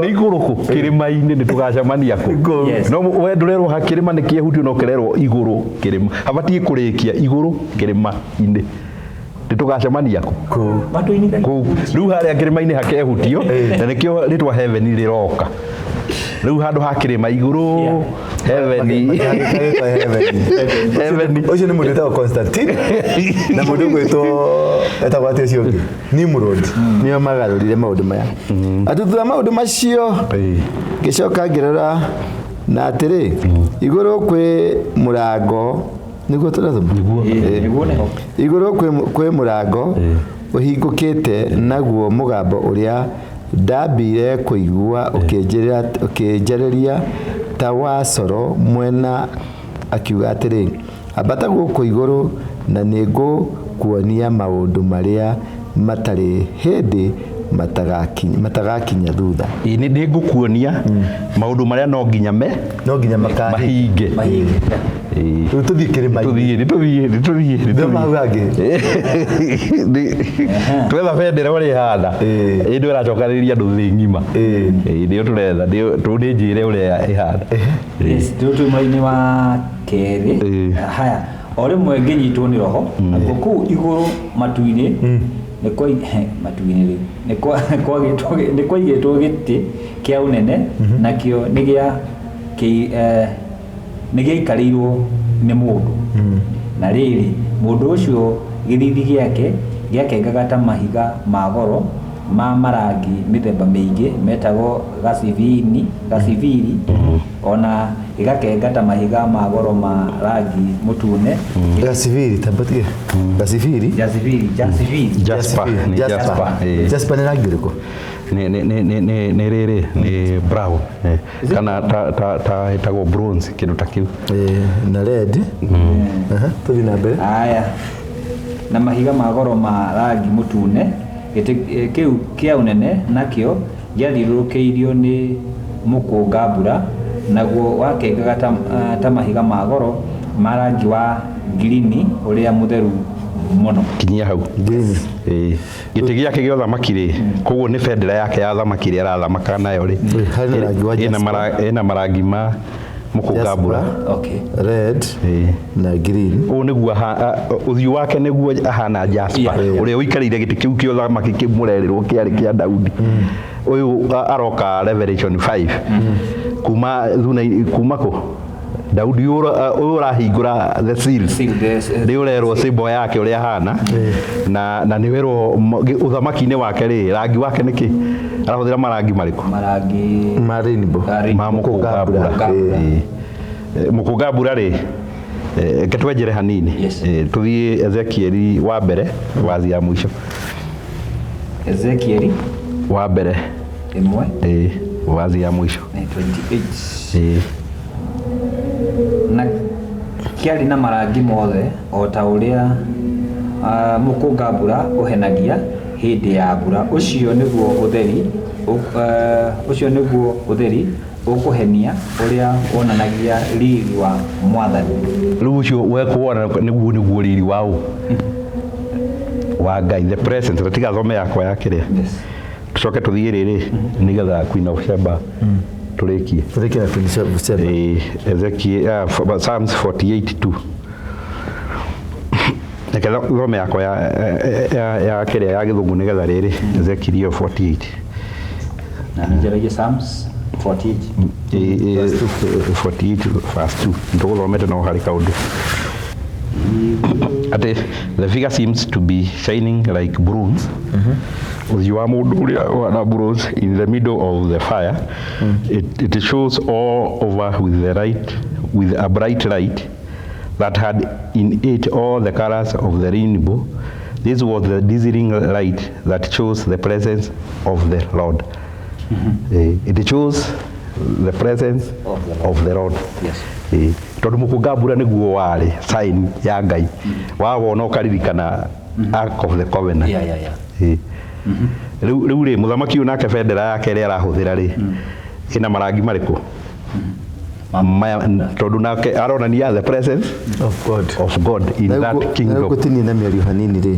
Nĩ igũrũ kũ? Kĩrĩma-inĩ nĩ tũgacemania kũ? No we ndũrerwo ha kĩrĩma nĩ kĩehutio, no kĩrerwo igũrũ kĩrĩma. Habatiĩ kũrĩkia igũrũ kĩrĩma-inĩ. Nĩ tũgacemania kũ? Kũu. Rĩu harĩa kĩrĩma-inĩ hakehutio, na nĩkĩo rĩtwa heaven rĩroka. Rĩu handũ ha kĩrĩma igũrũ, heaven. Heaven. Ũcio nĩ mũndũ wĩtagwo Constantine na mũndũ ũgwĩtwo etagwo atĩa ũcio ũngĩ? Nimrod. Nĩo magarũrire maũndũ maya. Atĩ thutha wa maũndũ macio, ngĩcoka ngĩrora na atĩrĩ, igũrũ kwĩ mũrango, nĩguo tũrathoma? Nĩguo nĩho. Igũrũ kwĩ mũrango ũhingũkĩte, naguo mũgambo ũrĩa ndambire kũigua ũkĩnjarĩria ta wa coro mwena, akiuga atĩrĩ, ambata gũkũ igũrũ na nĩngũkuonia maũndũ marĩa matarĩ hĩndĩ matagakinya thutha. Nĩ ngũkuonia maũndũ marĩa no nginya me no nginya mahinge. Rĩu tũthiĩ kĩrĩma-inĩ. Tũthiĩ. Nĩ mau angĩ. Twetha bendera ũrĩa ĩhana. Ĩĩ nĩ ĩracokanĩrĩria andũ thĩ ng'ima. Ĩĩ nĩyo tũretha, tondũ nĩ njĩre ũrĩa ĩhana. Yes, rĩu twĩ mwena-inĩ wa kerĩ. Haya, o rĩmwe ngĩnyitwo nĩ roho, nakuo kũu igũrũ matu-inĩ, matu-inĩ rĩu, nĩ kwaigĩtwo gĩtĩ kĩa ũnene, nakĩo nĩ gĩaikarĩirwo nĩ mũndũ. Na rĩrĩ, mũndũ ũcio gĩthithi gĩake gĩakengaga ta mahiga ma goro ma marangi mĩthemba mĩingĩ metagwo gacibiri, ona gĩgakenga ta mahiga ma goro ma rangi mũtune. Gacibiri, tambatie. Gacibiri? Gacibiri, jasibiri. Jasper, nĩ Jasper. Jasper. Jasper nĩ rangi ũrĩkũ? Nĩ rĩrĩ, nĩ brown. Kana ta ĩtagwo bronze, kĩndũ ta kĩu. Na red. Tũthiĩ na mbere. Haya. Na mahiga ma goro ma rangi mũtune, gĩtĩ kĩu kĩa ũnene nakĩo gĩathiũrũrũkĩirio nĩ mũkũnga-mbura, naguo wakengaga ta mahiga ma goro ma rangi wa ngirini ũrĩa mũtheru mũno. Kinyia hau. Ngirini. Gĩtĩ gĩake gĩa ũthamaki rĩ, koguo nĩ bendera yake ya thamaki ĩrĩa arathamaka nayo rĩ. Harĩ na rangi wa jasper. Ĩna marangi ma mũkũnga-mbura. Okay. Red na green. Ũũ nĩguo ũthiũ wake nĩguo ahana jasper. Ũrĩa ũikarĩire gĩtĩ kĩu kĩa ũthamaki kĩu mũrerĩrwo kĩarĩ kĩa Daudi. Ũyũ aroka Revelation 5. Kuma thuna, kuma kũ? Daudi ũyũ ũrahingũra the seals. Seal, the Nĩ ũrerwo symbol yake ũrĩa ahana. Na nĩ werwo ũthamaki-inĩ wake rĩ, rangi wake nĩ kĩ? Arahũthĩra marangi marĩkũ? Marangi ma rainbow. Ma mũkũnga-mbura. Mũkũnga-mbura rĩ, reke twenjere hanini. Tũthiĩ Ezekieli wa mbere, wathi ya mũico. Ezekieli wa mbere. Ĩmwe. Wazi ya mũico. Nĩ 28. Ĩĩ. Na kĩarĩ na marangi mothe o ta ũrĩa mũkũnga mbura ũhenagia hĩndĩ ya mbura. Ũcio nĩguo ũtheri ũcio nĩguo ũtheri ũkũhenia ũrĩa wonanagia riri wa Mwathani. Rĩu ũcio wekuona nĩguo riri wa ũ wa Ngai, the presence. Tiga thome yakwa ya kĩrĩa. Yes. Tucoke tũthiĩ rĩrĩ nĩgetha Queen of Sheba tũrĩkie. Tũrĩkie na Queen of Sheba. Ezekiel, Psalms 48:2. Reke thome yakwa ya kĩrĩa ya gĩthũngũ nĩgetha rĩrĩ Ezekiel 48. Na nĩnjaragia Psalms 48. 48 verse 2. Ndũgũthomete no harĩ kaũndũ. Atĩ the figure seems to be shining like bronze. Ũthiũ wa mũndũ ũrĩa ũhana bronze in the middle of the fire. It shows all over with the light, with a bright light that had in it all the colors of the rainbow. This was the dazzling light that shows the presence of the Lord. It shows the presence of the Lord. Yes. Tondũ mũkũnga mbura nĩguo warĩ sign ya Ngai. Wawona ũkaririkana Ark of the Covenant. Yeah. Rĩu rĩ mũthamaki ũyũ nake bendera yake ĩrĩa arahũthĩra rĩ ĩna marangi marĩkũ? Maya, tondũ nake aronania the presence of God, of God in that kingdom. Gũtinie na mĩario hanini rĩ,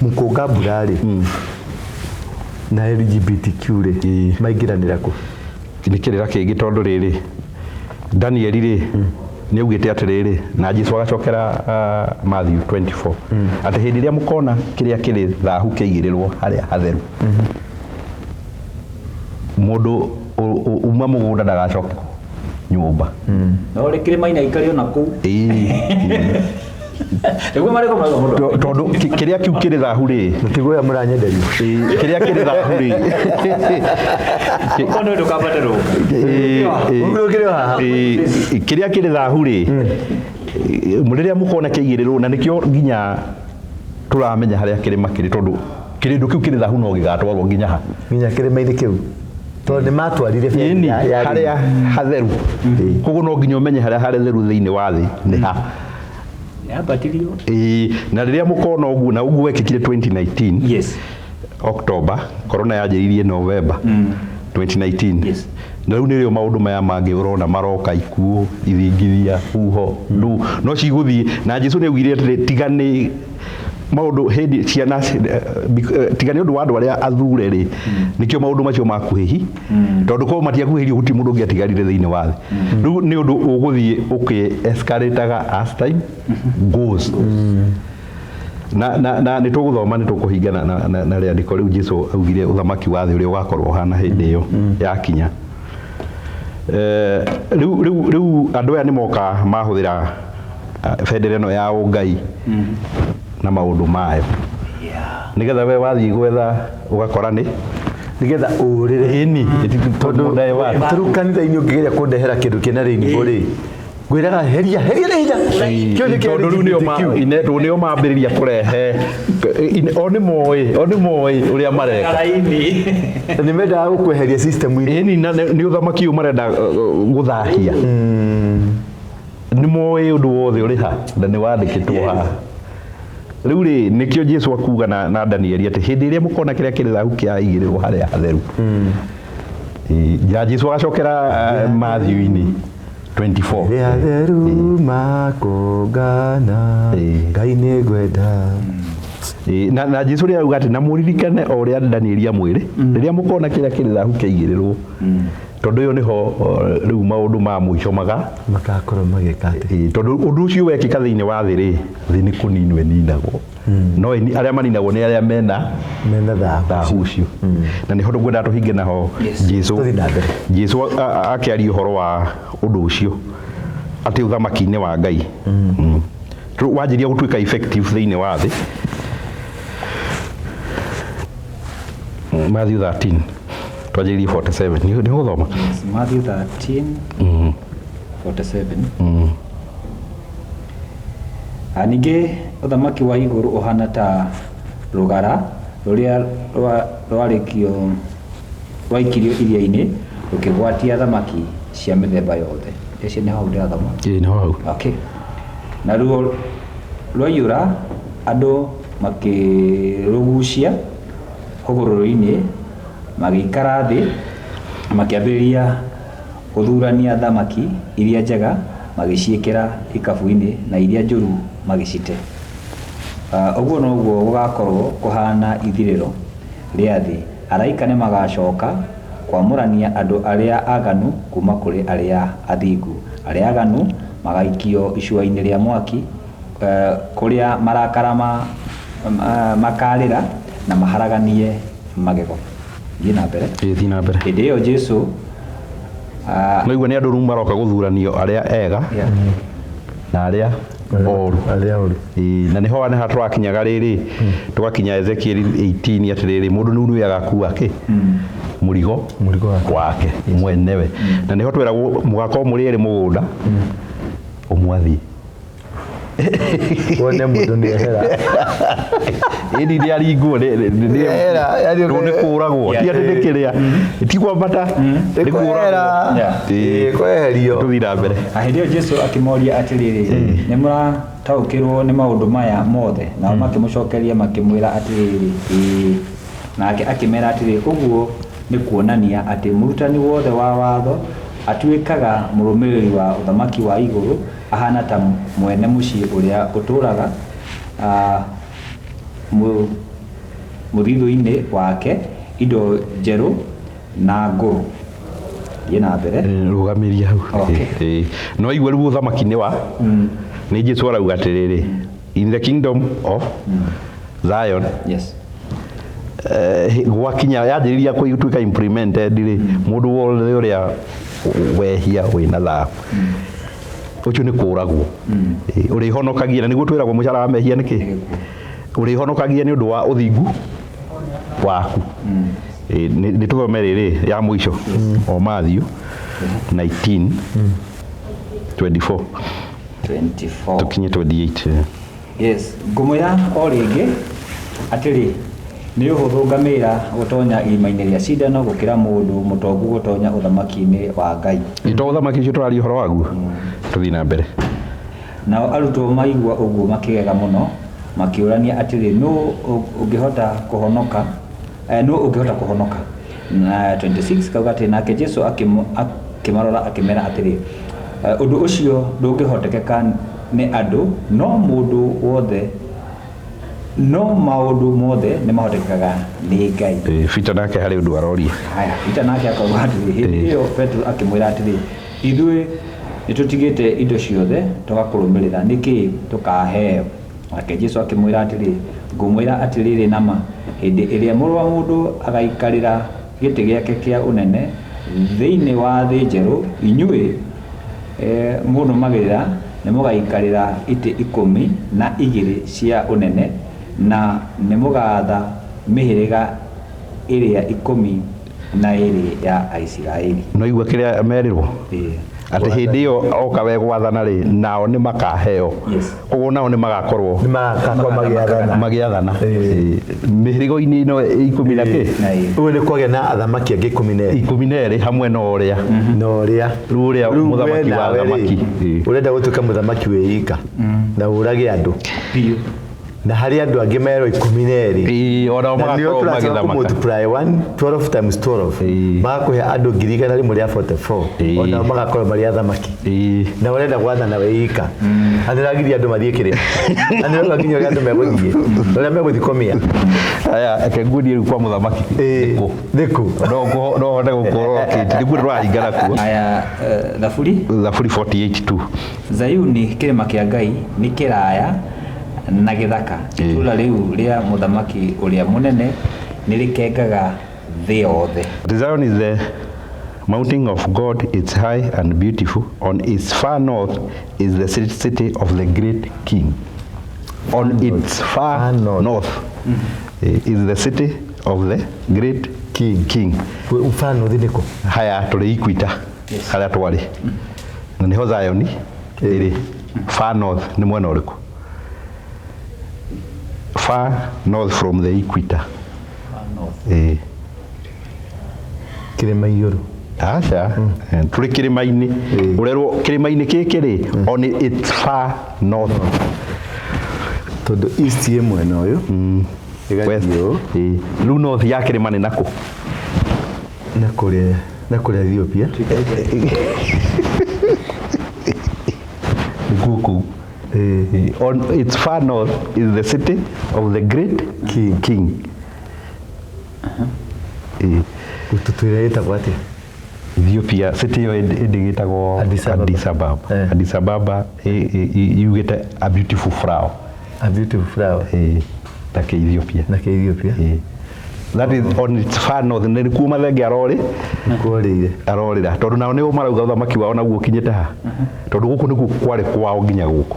mũkũnga mbura rĩ na LGBTQ rĩ maingĩranĩra kũ? Nĩ kĩrĩra kĩngĩ tondũ rĩrĩ Danieli rĩ nĩ augĩte atĩrĩrĩ na Jesu agacokera Matthew 24 atĩ hĩndĩ ĩrĩa mũkona kĩrĩa kĩrĩ thahu kĩigĩrĩrwo harĩa hatheru, mũndũ uma mũgũnda ndagacoke nyũmba. No rĩ kĩrĩma-inĩ aikare ona kũu. Nĩguo marĩkũ marauga mũndũ. Tondũ kĩrĩa kĩu kĩrĩ thahu rĩ, Mũtigo ũyũ mũranyenderia. Kĩrĩa kĩrĩ thahu rĩ. Okorwo nĩ ũndũ ũkambate rũga. Ũguo kĩrĩ haha. Kĩrĩa kĩrĩ thahu rĩ, rĩrĩa mũkona kĩigĩrĩrwo, na nĩkĩo nginya tũramenya harĩa kĩrĩma kĩrĩ, tondũ kĩrĩndũ kĩu kĩrĩ thahu no gĩgatwarwo nginya ha? Nginya kĩrĩma-inĩ kĩu. Tondũ nĩ matwarire Ĩni, harĩa hatheru. Koguo no nginya ũmenye harĩa hatheru thĩinĩ wa thĩ nĩ ha. Yambatirio. Na rĩrĩa mũkona ũguo, na ũguo wekĩkire 2019. Yes. October, corona yanjĩrĩirie November 2019. Yes. Na rĩu nĩrĩo maũndũ maya mangĩ ũrona maroka, ikuũ, ithingithia, huho, ndũ, no cigũthiĩ. Na Jesu nĩ augire atĩrĩ, tiga nĩ maũndũ hĩndĩ ciana, tiga nĩ ũndũ wa andũ arĩa athure rĩ, nĩkĩo maũndũ macio makuhĩhi. Tondũ korwo matiakuhĩhirio gũtirĩ mũndũ ũngĩatigarire thĩinĩ wa thĩ. Rĩu nĩ ũndũ ũgũthiĩ ũkĩ escalataga as time goes. Na nĩ tũgũthoma, nĩ tũkũhinga na rĩandĩko rĩu Jesu augire ũthamaki wa thĩ ũrĩa ũgakorwo ũhana hĩndĩ ĩyo yakinya. Rĩu andũ aya nĩ moka mahũthĩra bendera ĩno ya ũngai na maũndũ mayo. Nĩgetha we wathiĩ gwetha ũgakora nĩ nĩgetha ũrĩre. Ĩni, Tondũ tarĩu kanitha-inĩ ũngĩgeria kũndehera kĩndũ kĩna rainbow rĩ, ngwĩraga heria, heria na hinya. Kĩu nĩ kĩa Tondũ rĩu nĩo LGBTQ. tondũ nĩo mambĩrĩria kũrehe, o nĩ moĩ, o nĩ moĩ ũrĩa mareka. Raini. Nĩ mendaga gũkweheria system-inĩ. Ĩni, na nĩ ũthamaki ũyũ marenda gũthahia. Nĩ moĩ ũndũ wothe ũrĩ ha, na nĩ wandĩkĩtwo haha. Rĩu rĩ, nĩkĩo Jesu akuga na Danieli atĩ hĩndĩ ĩrĩa mũkona kĩrĩa kĩrĩ thahu kĩaigĩrĩrwo harĩa hatheru. Ya Jesu agacokera Matthew-inĩ 24. Rĩa theru makũngana, Ngai nĩ ngwenda. Na Jesu rĩrĩa auga atĩ na mũririkane o ũrĩa Danieli amwĩre, rĩrĩa mũkona kĩrĩa kĩrĩ thahu kĩaigĩrĩrwo. Tondũ ĩyo nĩho rĩu maũndũ ma mũico maga makakorwo magĩka atĩ. Tondũ ũndũ ũcio wekĩka thĩinĩ wa thĩ rĩ, thĩ nĩ kũninwo ĩninagwo. No arĩa maninagwo nĩ arĩa mena Mena thahu. thahu ũcio. Na nĩho tũngwenda tũhinge naho. Jesu Tũthiĩ na mbere. Jesu akĩaria ũhoro wa ũndũ ũcio atĩ ũthamaki-inĩ wa Ngai. Wanjĩrĩria gũtuĩka effective thĩinĩ wa thĩ. Matthew 13. Twanjĩrĩrie 47. Nĩ ũgũthoma? Yes, Matthew 13, 47. Ningĩ ũthamaki wa igũrũ ũhana ta rũgara rũrĩa rwarĩkio rwaikirio iria-inĩ rũkĩgwatia thamaki cia mĩthemba yothe. Ĩcio nĩ hau ndĩrathoma. Ĩĩ nĩho hau. Okay. Naruo rwaiyũra andũ makĩrũgucia hũgũrũrũ-inĩ, magĩikara thĩ, makĩambĩrĩria gũthurania thamaki iria njega magĩciĩkĩra ikabu-inĩ na iria njũru magĩcite. Ũguo noguo gũgakorwo kũhana ithirĩro rĩa thĩ. Araika nĩ magacoka kwamũrania andũ arĩa aganu kuma kũrĩ arĩa athingu. Arĩa aganu magaikio icua-inĩ rĩa mwaki, kũrĩa marakara makarĩra na maharaganie magego. Thiĩ na mbere. Ĩĩ thiĩ na mbere. Hĩndĩ ĩyo Jesu Naigua nĩ andũ rĩu maroka gũthuranio arĩa ega na arĩa oru. Arĩa oru. Ĩĩ, na nĩho nĩha tũrakinyaga rĩrĩ, tũgakinya Ezekiel 18 atĩrĩrĩ, mũndũ nĩu nĩwe agakua kĩ? Mũrigo Mũrigo wake. wake mwenewe. Na nĩho twĩragwo mũgakorwo mũrĩ erĩ mũgũnda, ũmwe athiĩ. Wone mũndũ nĩ ehera. Ĩni nĩ aringwo Nĩ ehera, yani nĩ kũragwo, ti atĩ nĩ kĩrĩa, ti kwambata, nĩ Kwehera. kũragwo. Ĩĩ, kweherio. Tũthiĩ na mbere. Na hĩndĩ ĩyo Jesu akĩmoria atĩrĩrĩ, nĩ mũrataũkĩrwo nĩ maũndũ maya mothe? Nao makĩmũcokeria makĩmwĩra atĩrĩrĩ, ĩĩ. Nake akĩmera atĩrĩ, ũguo nĩ kuonania atĩ mũrutani wothe wa watho atuĩkaga mũrũmĩrĩri wa ũthamaki wa igũrũ, ahana ta mwene mũciĩ ũrĩa ũtũraga mũthithũ-inĩ wake indo njerũ na ngũrũ. Thiĩ na mbere. Rũgamĩria hau. Okay. No igua rĩu ũthamaki nĩ wa nĩ Jesu arauga atĩrĩrĩ, in the kingdom of Zion. Yes. Gwakinya yanjĩrĩria gũtuĩka implemented rĩ, mũndũ wothe ũrĩa wehia wĩna thahu ũcio nĩ kũragwo. Ũrĩhonokagia, na nĩguo twĩragwo mũcara wa mehia nĩ kĩ? Ũrĩhonokagia nĩ ũndũ wa ũthingu waku. Nĩ tũthome rĩrĩ ya mũico o Matthew 19 24 24 tũkinye 28. Yes, ngũmwĩra o rĩngĩ atĩrĩ, nĩ ũhũthũ ngamĩra gũtonya irima-inĩ rĩa cindano gũkĩra mũndũ mũtongu gũtonya ũthamaki-inĩ wa Ngai. Ito ũthamaki ũcio tũraria ũhoro waguo. Tũthiĩ na mbere. Nao arutwo maigua ũguo makĩgega mũno, makĩũrania atĩrĩ, nũ ũngĩhota kũhonoka? Nũ ũngĩhota kũhonoka? Na 26 kauga atĩrĩ, nake Jesu akĩmarora akĩmera atĩrĩ, ũndũ ũcio ndũngĩhotekeka nĩ andũ, no mũndũ wothe, no maũndũ mothe nĩ mahotekekaga nĩ Ngai. Peter nake harĩ ũndũ aroria. Haya, Peter nake akauga atĩrĩ, hĩndĩ ĩyo Petero akĩmwĩra atĩrĩ, ithuĩ nĩtũtigĩte indo ciothe tũgakũrũmĩrĩra, nĩkĩ tũkaheo? Nake Jesu akĩmwĩra atĩrĩ, ngũmwĩra atĩrĩrĩ nama, hĩndĩ ĩrĩa Mũrũ wa Mũndũ agaikarĩra gĩtĩ gĩake kĩa ũnene thĩinĩ wa thĩ njerũ, inyuĩ mũnũmagĩrĩra nĩ mũgaikarĩra itĩ 12 cia ũnene, na nĩ mũgaatha mĩhĩrĩga ĩrĩa 12 ya Aisiraeli. No igua kĩrĩa merirwo? Atĩ hĩndĩ ĩyo oka we gwathana rĩ, nao nĩ makaheo. Koguo nao nĩ magakorwo nĩ magakorwo magĩathana. Magĩathana. Mĩhĩrĩgo-inĩ ĩno 10 na kĩ? Ũguo nĩ kwagĩa na athamaki angĩ 12. 12 hamwe na ũrĩa. Na ũrĩa. Rĩu ũrĩa mũthamaki wa athamaki. Ũrenda gũtuĩka mũthamaki wĩ ika na ũrage andũ. Biũ. Na harĩ andũ angĩ merwo 12. Ĩĩ, ona magakorwo magĩthamaka. Multiply 1 12 times 12. Magakũhe andũ 144. Ona magakorwo marĩ athamaki. Na ũrenda gwathana wĩ ika. Na nĩũragiria andũ mathiĩ kĩrĩa. Na nĩũrauga nginya ũrĩa andũ megũthiĩ. Ũrĩa megũthiĩ kũmĩa. Aya, reke nguonie rĩu kwa mũthamaki. Nĩkũ? Nĩkũ? No hote gũkorwo kĩti. Nĩkuo tũraringana kuo. Aya, Thaburi? Thaburi 48:2. Zayuni kĩrĩma kĩa Ngai nĩ kĩraya na gĩthaka. Itũũra rĩu rĩa mũthamaki ũrĩa mũnene nĩ rĩkengaga thĩ yothe. The Zion is the mountain of God, it's high and beautiful. On its far north is the city of the great king. On its far north is the city of the great king. King. Far north nĩ kũ? Haya tũrĩ Equator. Harĩa twarĩ. Na nĩho Zion ĩrĩ. Far north nĩ mwena ũrĩkũ? Far north from the equator. Far north. Kĩrĩma igũrũ. Aca, tũrĩ kĩrĩma-inĩ. Ũrerwo kĩrĩma-inĩ gĩkĩ rĩ, on its far north. Tondũ east ĩ mwena ũyũ. West. Ĩgathiĩ ũũ. Ĩĩ. Rĩu north ya kĩrĩma nĩ nakũ? Na kũrĩa na kũrĩa Ethiopia. Nĩkuo kũu. Ĩĩ. On its far north is the city of the great King. King. Ĩĩ. Tũtwĩre ĩtagwo atĩa? Ethiopia city ĩyo ĩndĩ ĩtagwo Addis Ababa. Addis Ababa. Eh. Addis Ababa yugĩte a beautiful flower. A beautiful flower. Ĩĩ. Ta kĩ Ethiopia. Na kĩ Ethiopia. Ĩĩ. That is on its far north. Nĩ kuo mathenge arorĩ Nĩkuo orĩire. Arorĩra tondũ nao nĩo marauga ũthamaki wao naguo ũkinyĩte ha, tondũ gũkũ nĩkuo kwarĩ kwao nginya gũkũ,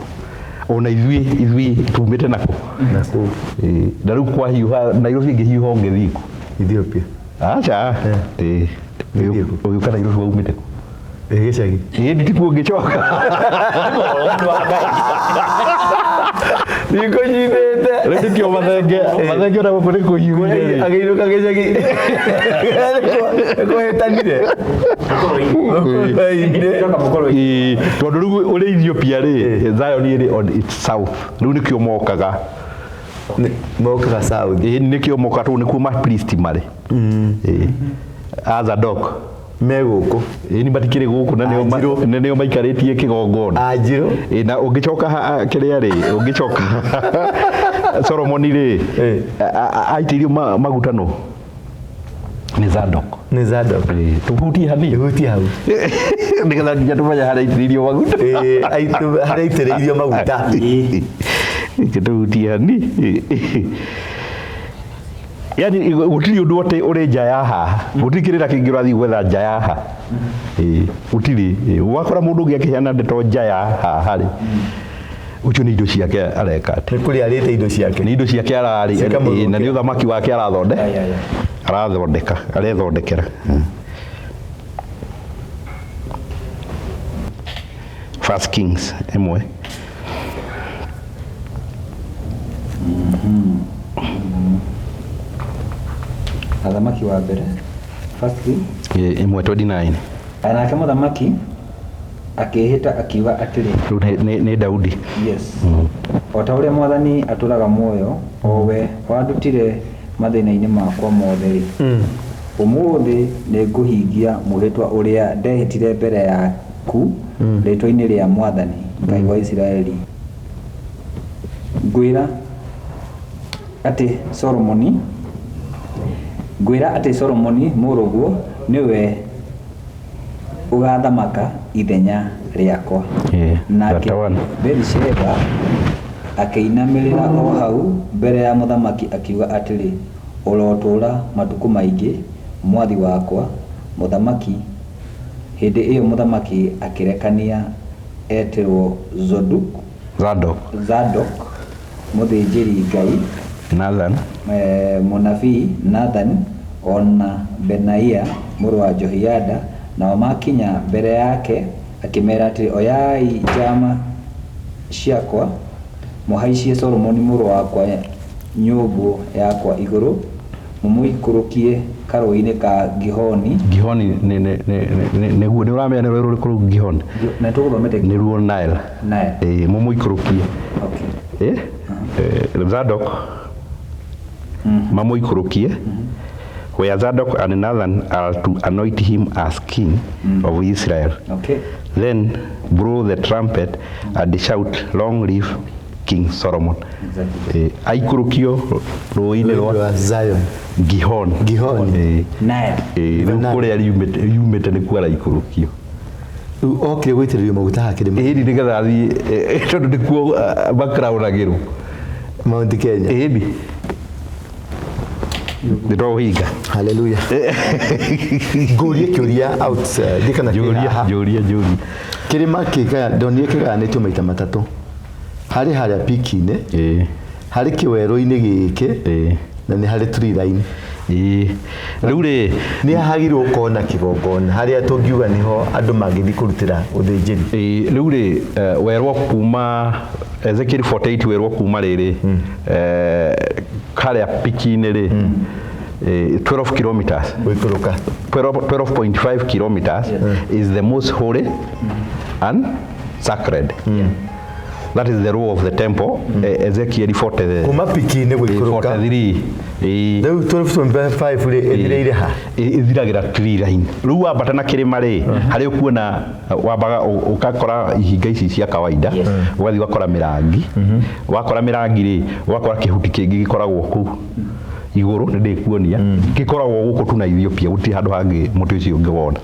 ona ithuĩ tumĩte nako. Na kũu. Ĩĩ. Na rĩu kwahiũha Nairobi ĩngĩhiũha ũngĩthiĩ kũ? Ethiopia. Aca. Ĩĩ. Ũgĩthiĩ kũ? Ũgĩũka Nairobi waumĩte kũ? Ĩ gĩcagi. Ĩĩ, nditikuo ngĩcoka. Nikũnyitĩte. Rĩu nĩkĩo mathenge ona gũkũ nĩ kũhiũhire rĩ. Agĩinũka gĩcagi. Nĩkũhĩtanire. Mũkoro-inĩ. Coka mũkoro-inĩ. Ĩĩ, tondũ rĩu ũrĩ Ethiopia rĩ, Zion ĩrĩ on its south, rĩu nĩkĩo mokaga. Mokaga south. Ĩĩ, nĩkĩo mokaga tondũ nĩkuo mapriest marĩ. Ĩĩ, Azadok. Me gũkũ. Ĩĩ, nĩ matikĩrĩ gũkũ na nĩo Anjirũ. na nĩo maikarĩtie kĩgongona. Anjirũ. Ĩĩ, na ũngĩcoka kĩrĩa rĩ, ũngĩcoka Solomoni rĩ, aitĩirio maguta nũ? Nĩ Zadok. Nĩ Zadok. Ĩĩ, tũhutie hanini. Hutia hau. Nĩgetha nginya tũmenye harĩa aitĩrĩirio maguta. Ĩĩ, harĩa aitĩrĩirio maguta. Reke tũhutie hanini. Yani gũtirĩ ũndũ atĩ ũrĩ nja ya haha, gũtirĩ kĩrĩra kĩngĩ ũrathiĩ gwetha nja ya haha. Ĩĩ, gũtirĩ. Ĩĩ, wakora mũndũ ũngĩ akĩheana ndeto nja ya haha rĩ, ũcio nĩ indo ciake areka atĩ. Nĩ kũrĩa arĩte indo ciake. Nĩ indo ciake ararĩ. Cikamũthũkĩra. Ĩĩ, na nĩ ũthamaki wake arathonde Ya, ya, ya. Arathondeka, arethondekera. First Kings ĩmwe. Athamaki wa mbere. First King. Ĩĩ, ĩmwe 29. Nake mũthamaki akĩĩhĩta akiuga atĩrĩ, Rĩu nĩ Daudi. Yes. O ta ũrĩa Mwathani atũũraga muoyo, o we wandutire mathĩna-inĩ makwa mothe rĩ, ũmũthĩ nĩngũhingia mwĩhĩtwa ũrĩa ndehĩtire mbere yaku rĩĩtwa-inĩ rĩa Mwathani Ngai wa Isiraeli. Ngwĩra atĩ Solomoni, ngwĩra atĩ Solomoni mũrũguo nĩwe ũgaathamaka ithenya rĩakwa. Nake 31. Bathsheba akĩinamĩrĩra o hau mbere ya mũthamaki akiuga atĩrĩ, ũrotũũra matukũ maingĩ, mwathi wakwa mũthamaki. Hĩndĩ ĩyo mũthamaki akĩrekania etĩrwo Zoduk, Zadok. Zadok mũthĩnjĩri Ngai, Nathan. Mũnabii Nathan, ona Benaia mũrũ wa Jehoiada, nao makinya mbere yake akĩmera atĩrĩ, oyai njama ciakwa mũhaicie Solomoni mũrũ wakwa nyũmbũ yakwa igũrũ, mũmũikũrũkie karũũĩ-inĩ ka Gihoni. Gihoni nĩ nĩguo nĩ ũramenya nĩ rũĩ rũrĩkũ rũu Gihoni? Na tũgũthomete. Nĩ ruo Nile. Nile. Ĩĩ, mũmũikũrũkie. Okay. Ĩ, Zadok mamũikũrũkie where Zadok and Nathan are to anoint him as king of Israel. Then blow the trumpet and shout, "Long live King Solomon." Exactly. Eh, aikũrũkio rũĩ-inĩ rwa Rwa Zion. Gihon. Gihon. Eh, Nile. eh, rĩu Nile. kũrĩa riumĩte nĩkuo araikũrũkio. Rĩu okire gũitĩrĩrio maguta hakĩrĩ Ĩni nĩgetha athiĩ, tondũ nĩkuo makaraũnagĩrwo. Mount Kenya. Ĩni nĩ twaũhinga. Haleluya. Ngũrie kĩũria out ndikana kĩ Njũria. haha. Njũria, njũria. Kĩrĩma kĩgaya ndonire kĩgayanĩtio maita matatũ. Harĩ harĩa piki-inĩ, harĩ kĩwerũ-inĩ gĩkĩ, na nĩ harĩ tree line. Ĩĩ, rĩu rĩ, Nĩ hagĩrĩirwo gũkorwo na kĩgongona harĩa tũngiuga nĩho andũ mangĩthiĩ kũrutĩra ũthĩnjĩri. Ĩĩ, rĩu rĩ, werwo kuma Ezekiel 48, werwo kuma rĩrĩ, harĩa piki-inĩ rĩ, 12 kilometers Gũikũrũka. 12.5 kilometers is the most holy and sacred. That is the rule of the temple. Ezekiel 40, Kuma piki-inĩ gũikũrũka. 43. Rĩu 12.5 rĩ ĩthirĩire ha? Ĩthiragĩra tree line. Rĩu wambata na kĩrĩma rĩ, harĩa ũkuona wambaga ũgakora ihinga ici cia kawaida, ũgathiĩ ũgakora mĩrangi, wakora mĩrangi rĩ, ũgakora kĩhuti kĩngĩ gĩkoragwo kũu igũrũ, nĩ ndĩkuonia gĩkoragwo gũkũ tu na Ethiopia, gũtirĩ handũ hangĩ mũtĩ ũcio ũngĩwona.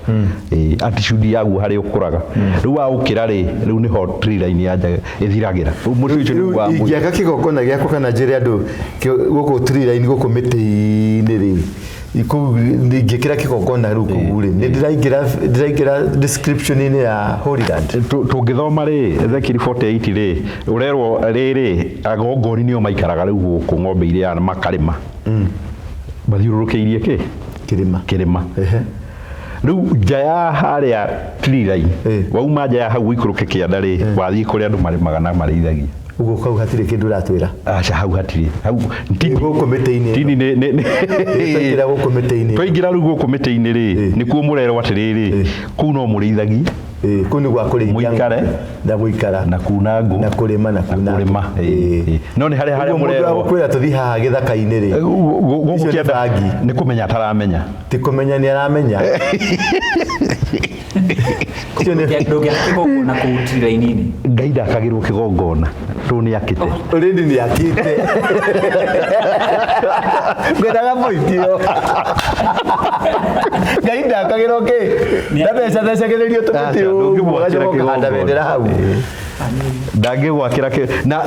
Altitude yaguo harĩa ũkũraga. Rĩu waũkĩra rĩ, rĩu nĩho tree line yanja ĩthiragĩra. Rĩu mũtĩ ũcio nĩguo Rĩu wa mũico. ingĩaka kĩgongona gĩakwa kana njĩre andũ gũkũ tree line gũkũ mĩtĩ-inĩ rĩ, kũu ingĩkĩra kĩgongona rĩu kũu rĩ, nĩ ndĩraingĩra description-inĩ ya Holy Land. Tũngĩthoma rĩ Ezekiel 48 rĩ, ũrerwo rĩrĩ agongoni nĩo maikaraga rĩu gũkũ ng'ombe iria makarĩma mathiũrũrũkĩirie kĩ Kĩrĩma. Kĩrĩma. Ehe. Rĩu nja ya harĩa tree line, wauma nja ya hau ũikũrũke kĩanda rĩ, wathiĩ kũrĩa andũ marĩmaga na marĩithagia. Ũguo kau hatirĩ kĩndũ ũratwĩra. Aca, hau hatirĩ hau. Gũkũ mĩtĩ-inĩ. Tini nĩ Twaingĩra gũkũ mĩtĩ-inĩ. Twaingĩra rĩu gũkũ mĩtĩ-inĩ rĩ, nĩkuo mũrerwo atĩrĩrĩ, kũu no mũrĩithagie. Kũu nĩ gwa kũrĩithia Mũikare. Na gũikara na kuna ngũ na kũrĩma na kuna kũrĩma. No nĩ harĩa harĩa Ũguo mũndũ mũrerwo agũkwĩra tũthiĩ haha gĩthaka-inĩ rĩ, gũkũ Icio nĩ kĩanda bangi. Nĩ kũmenya ataramenya. Ti kũmenya nĩ aramenya. Icio nĩ Ndũngĩaka kĩgongona kũu tree line-inĩ. Ngai ndakagĩrwo kĩgongona tondũ nĩ akĩte. Already nĩ akĩte. Ngwendaga point ĩyo. Ngai ndakagĩrwo kĩ? Ndathecathecagĩrĩrio tũmĩtĩ Aca, ũguo ndũngĩmwakĩra ũgacoka ũkahanda kĩgongona. bendera hau. Ndangĩgwakĩra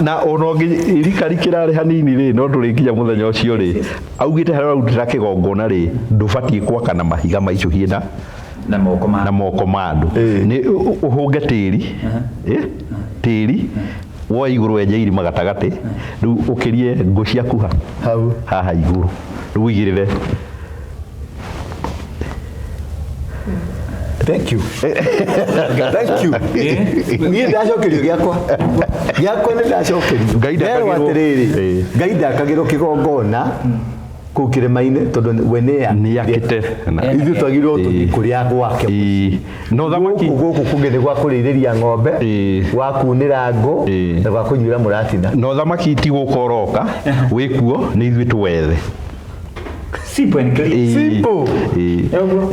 na ona ũngĩrikarikĩra rĩ hanini rĩ, no ndũrĩkinya mũthenya ũcio rĩ, augĩte harĩa ũrarutĩra kĩgongona rĩ, ndũbatiĩ gwaka na mahiga maicũhie na Na moko ma na moko ma andũ. Nĩ ũhũnge tĩri, tĩri woe igũrũ, wenje irima gatagatĩ, rĩu ũkĩrie ngũ ciaku ha Hau. Haha igũrũ, rĩu ũigĩrĩre. Thank you. Thank you. Niĩ ndacokerio gĩakwa. Gĩakwa nĩ ndacokerio. Ngai Nderwo ndakagĩrwo- atĩrĩrĩ, Ngai ndakagĩrwo kĩgongona kũu kĩrĩma-inĩ tondũ we nĩ Nĩ akĩte. Ithuĩ twagĩrĩirwo tũthiĩ kũrĩa gwake. No thamaki Gũkũ gũkũ kũngĩ nĩ gwa kũrĩithĩria ng'ombe, gwa kunĩra ngũ na gwa kũnyuĩra mũratina. No thamaki ti gũka ũroka wĩkuo, nĩ ithuĩ tuwethe. Simple and clear. Simple.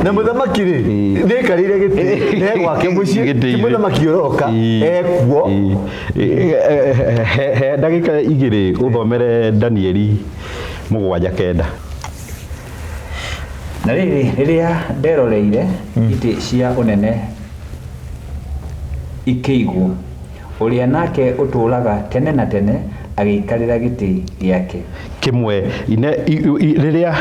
Na mũthamaki rĩ, nĩaikarĩire gĩtĩ ne gwake mũciĩ, ti Gĩtĩ-inĩ. mũthamaki ũroka ekuo. He ndagĩka 2 ũthomere Danieli 7:9. Na rĩrĩ, rĩrĩa nderoreire itĩ cia ũnene ikĩigwo, ũrĩa nake ũtũũraga tene na tene agĩikarĩra gĩtĩ gĩake. Kĩmwe ine rĩrĩa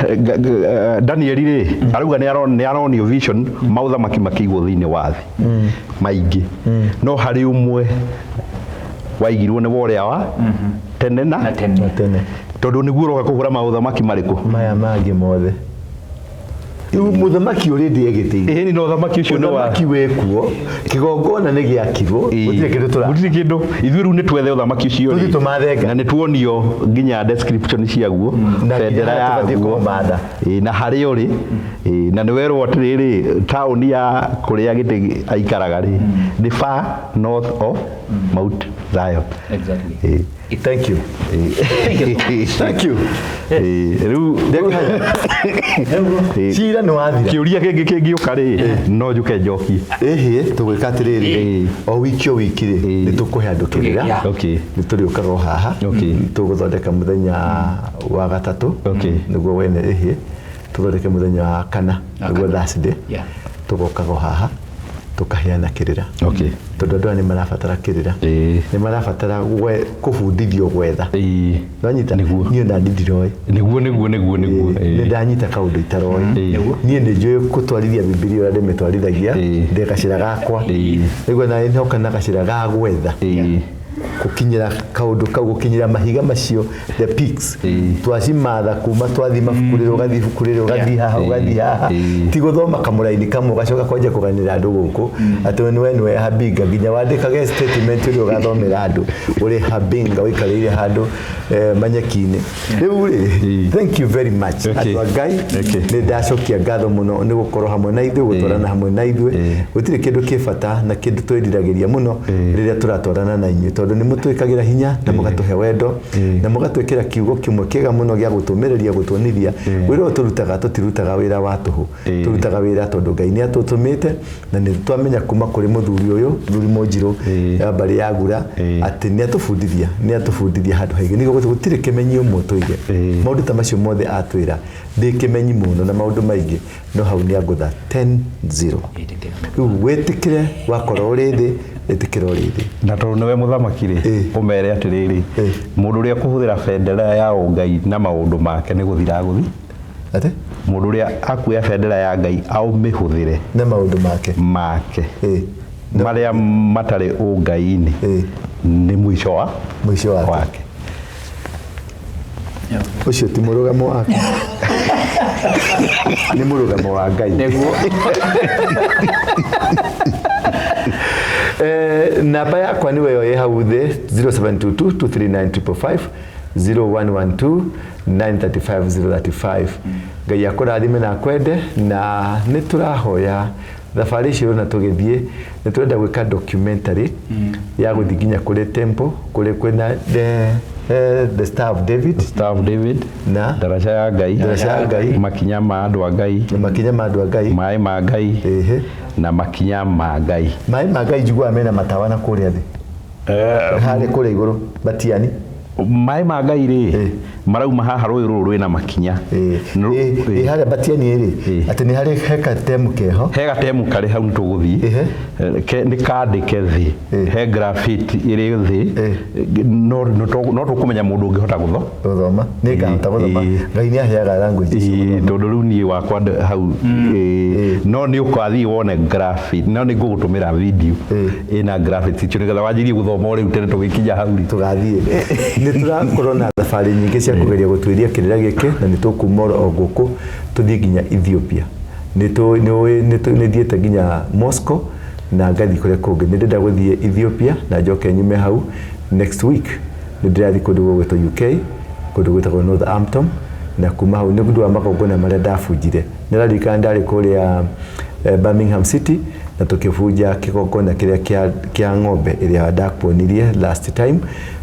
Danieli rĩ arauga nĩ aronio vision maũthamaki makĩigwo thĩinĩ wa thĩ maingĩ, no harĩ ũmwe waigirwo nĩ wa ũrĩa wa tene na Na tene. Tene. Tondũ nĩguo ũroka kũhũra maũthamaki marĩkũ? Maya mangĩ mothe. Rĩu mũthamaki already e gĩtĩ-inĩ. Ĩni, no ũthamaki ũcio nĩ wa Mũthamaki wĩkuo, kĩgongona nĩ gĩakirwo, gũtirĩ kĩndũ tũra Gũtirĩ kĩndũ, ithuĩ rĩu nĩ twethe ũthamaki ũcio Tũthiĩ rĩ. tũmathe Ngai. Na nĩ tuonio nginya description ciaguo, Na nginya bendera harĩa tũbatiĩ yaguo. kũmatha. Na harĩa ũrĩ. Na nĩ werwo atĩrĩrĩ, taũni ya kũrĩa gĩtĩ aikaraga rĩ, nĩ far north of Mount Zion. Exactly. Thank you. Thank you. Rĩu Cira nĩ wathira. Kĩũria kĩngĩ kĩngĩũka rĩ, no njũke njokie. Ĩhĩ, tũgwĩka atĩrĩrĩ, o wiki o wiki rĩ, nĩ tũkũhe andũ kĩrĩra. Nĩ tũrĩũkaga o haha. Tũgũthondeka mũthenya wa gatatũ nĩguo wene, ĩhĩ, tũthondeke mũthenya wa kana nĩguo Thursday. Tũgokaga o haha tũkaheana kĩrĩra tondũ andũ aya nĩ marabatara kĩrĩra, nĩ marabatara kũbundithio gwetha. Nĩwanyita? Nĩguo. Niĩ ona niĩ ndiroĩ. Nĩguo. Nĩ ndanyita kaũndũ itaroĩ. Niĩ nĩ njũĩ gũtwarithia Bibilia ũrĩa ndĩmĩtwarithagia ndĩ gacĩra gakwa, nĩguo na nĩhoka na gacĩra ga gwetha. Gũkinyĩra kaũndũ kau, gũkinyĩra mahiga macio, the peaks, twacimatha kuma twathi mabuku rĩrĩ, ũgathiĩ ibuku rĩrĩ, ũgathiĩ haha, ũgathiĩ haha. Ti gũthoma kamũraini kamwe ũgacoka kwanjia kũganĩra andũ gũkũ atĩ we nĩwe nĩwe Habinga, nginya wandĩkage statement ũrĩa ũgathomera andũ ũrĩ Habinga ũikarĩire handũ manyeki-inĩ. Rĩu rĩ, thank you very much, andũ a Ngai. Nĩ ndacokia ngatho mũno nĩ gũkorwo hamwe na ithuĩ, gũtwarana hamwe na ithuĩ. Gũtirĩ kĩndũ kĩ bata na kĩndũ twĩriragĩria mũno rĩrĩa tũratwarana na inyuĩ, tondũ nĩ mũtwĩkagĩra hinya na mũgatũhe wendo na mũgatwĩkĩra kiugo kĩmwe kĩega mũno gĩa gũtũmĩrĩria, gũtuonithia wĩra ũyũ tũrutaga. Tũtirutaga wĩra wa tũhũ, tũrutaga wĩra tondũ Ngai nĩ atũtũmĩte, na nĩ twamenya kuma kũrĩ mũthuri ũyũ, mũthuri Mũnjirũ ya mbarĩ ya Gura, atĩ nĩ atũbundithia, nĩ atũbundithia handũ haingĩ. Nĩguo gũtirĩ kĩmenyi ũmwe tũige maũndũ ta macio mothe atwĩra. Ndĩ kĩmenyi mũno na maũndũ maingĩ, no hau nĩ angũtha 10-0. Rĩu wĩtĩkĩre, wakorwo ũrĩ thĩ, ĩtĩkĩra ũrĩ thĩ. Na tondũ nĩwe mũthamaki rĩ, ũmere atĩrĩrĩ, mũndũ ũrĩa kũhũthĩra bendera ya ũngai na maũndũ make nĩ gũthira gũthi. Atĩ? Mũndũ ũrĩa akuoya bendera ya Ngai aũmĩhũthĩre na maũndũ make make marĩa matarĩ ũngai-inĩ, nĩ mũico wa mũico wake. Wake. Ũcio ti mũrũgamo waku, nĩ mũrũgamo wa Ngai. Nĩguo. Namba yakwa nĩwe ĩyo ĩ hau thĩ, 0722 239 555, 0112 935 035. Ngai akũrathime na akwende. Na nĩ tũrahoya thabarĩ icio na tũgĩthiĩ, nĩ tũrenda gwĩka documentary ya gũthiĩ nginya kũrĩ temple kũrĩ kwĩna the Star of David. Star of David. Na ndaraca ya Ngai. Ndaraca ya Ngai. Makinya ma andũ a Ngai. Na makinya ma andũ a Ngai. Maĩ ma Ngai. Na makinya ma Ngai. Maĩ ma Ngai njiguaga mena matawa na kũrĩa thĩ, harĩa kũrĩa igũrũ batiani. Maĩ ma Ngai rĩ, marauma haha rũĩ rũrũ rwĩna makinya. Ĩ harĩa batiani ĩrĩ, atĩ nĩ harĩ he katemu keho. He gatemu karĩ hau nĩ tũgũthiĩ. Nĩ kandĩke thĩ, he graffiti ĩrĩ thĩ, no tũkũmenya mũndũ ũngĩhota gũtho Gũthoma, nĩ ngahota gũthoma. Ngai nĩ aheaga language icio gũthoma. Tondũ rĩu niĩ wakwa hau, no nĩ ũgathiĩ wone graffiti, no nĩ ngũgũtũmĩra video ĩna graffiti icio nĩgetha wanjĩrie gũthoma o rĩu tene tũgĩkinya hau rĩ. Tũgathiĩ, nĩ tũrakorwo na thabarĩ nyingĩ cia kũgeria gũtuĩria kĩrĩra gĩkĩ, na nĩ tũkuma o gũkũ tũthiĩ nginya Ethiopia. Nĩ thiĩte nginya Moscow na ngathiĩ kũrĩa kũngĩ. Nĩ ndĩrenda gũthiĩ Ethiopia na njoke nyume hau. Next week nĩ ndĩrathiĩ kũndũ gũgwĩtwo UK, kũndũ gwĩtagwo Northampton, na kuma hau nĩ ũndũ wa magongona marĩa ndabunjire. Nĩ raririkana ndarĩ kũrĩa Birmingham City na tũkĩbunja kĩgongona kĩrĩa kĩa ng'ombe ĩrĩa ndakuonirie last time,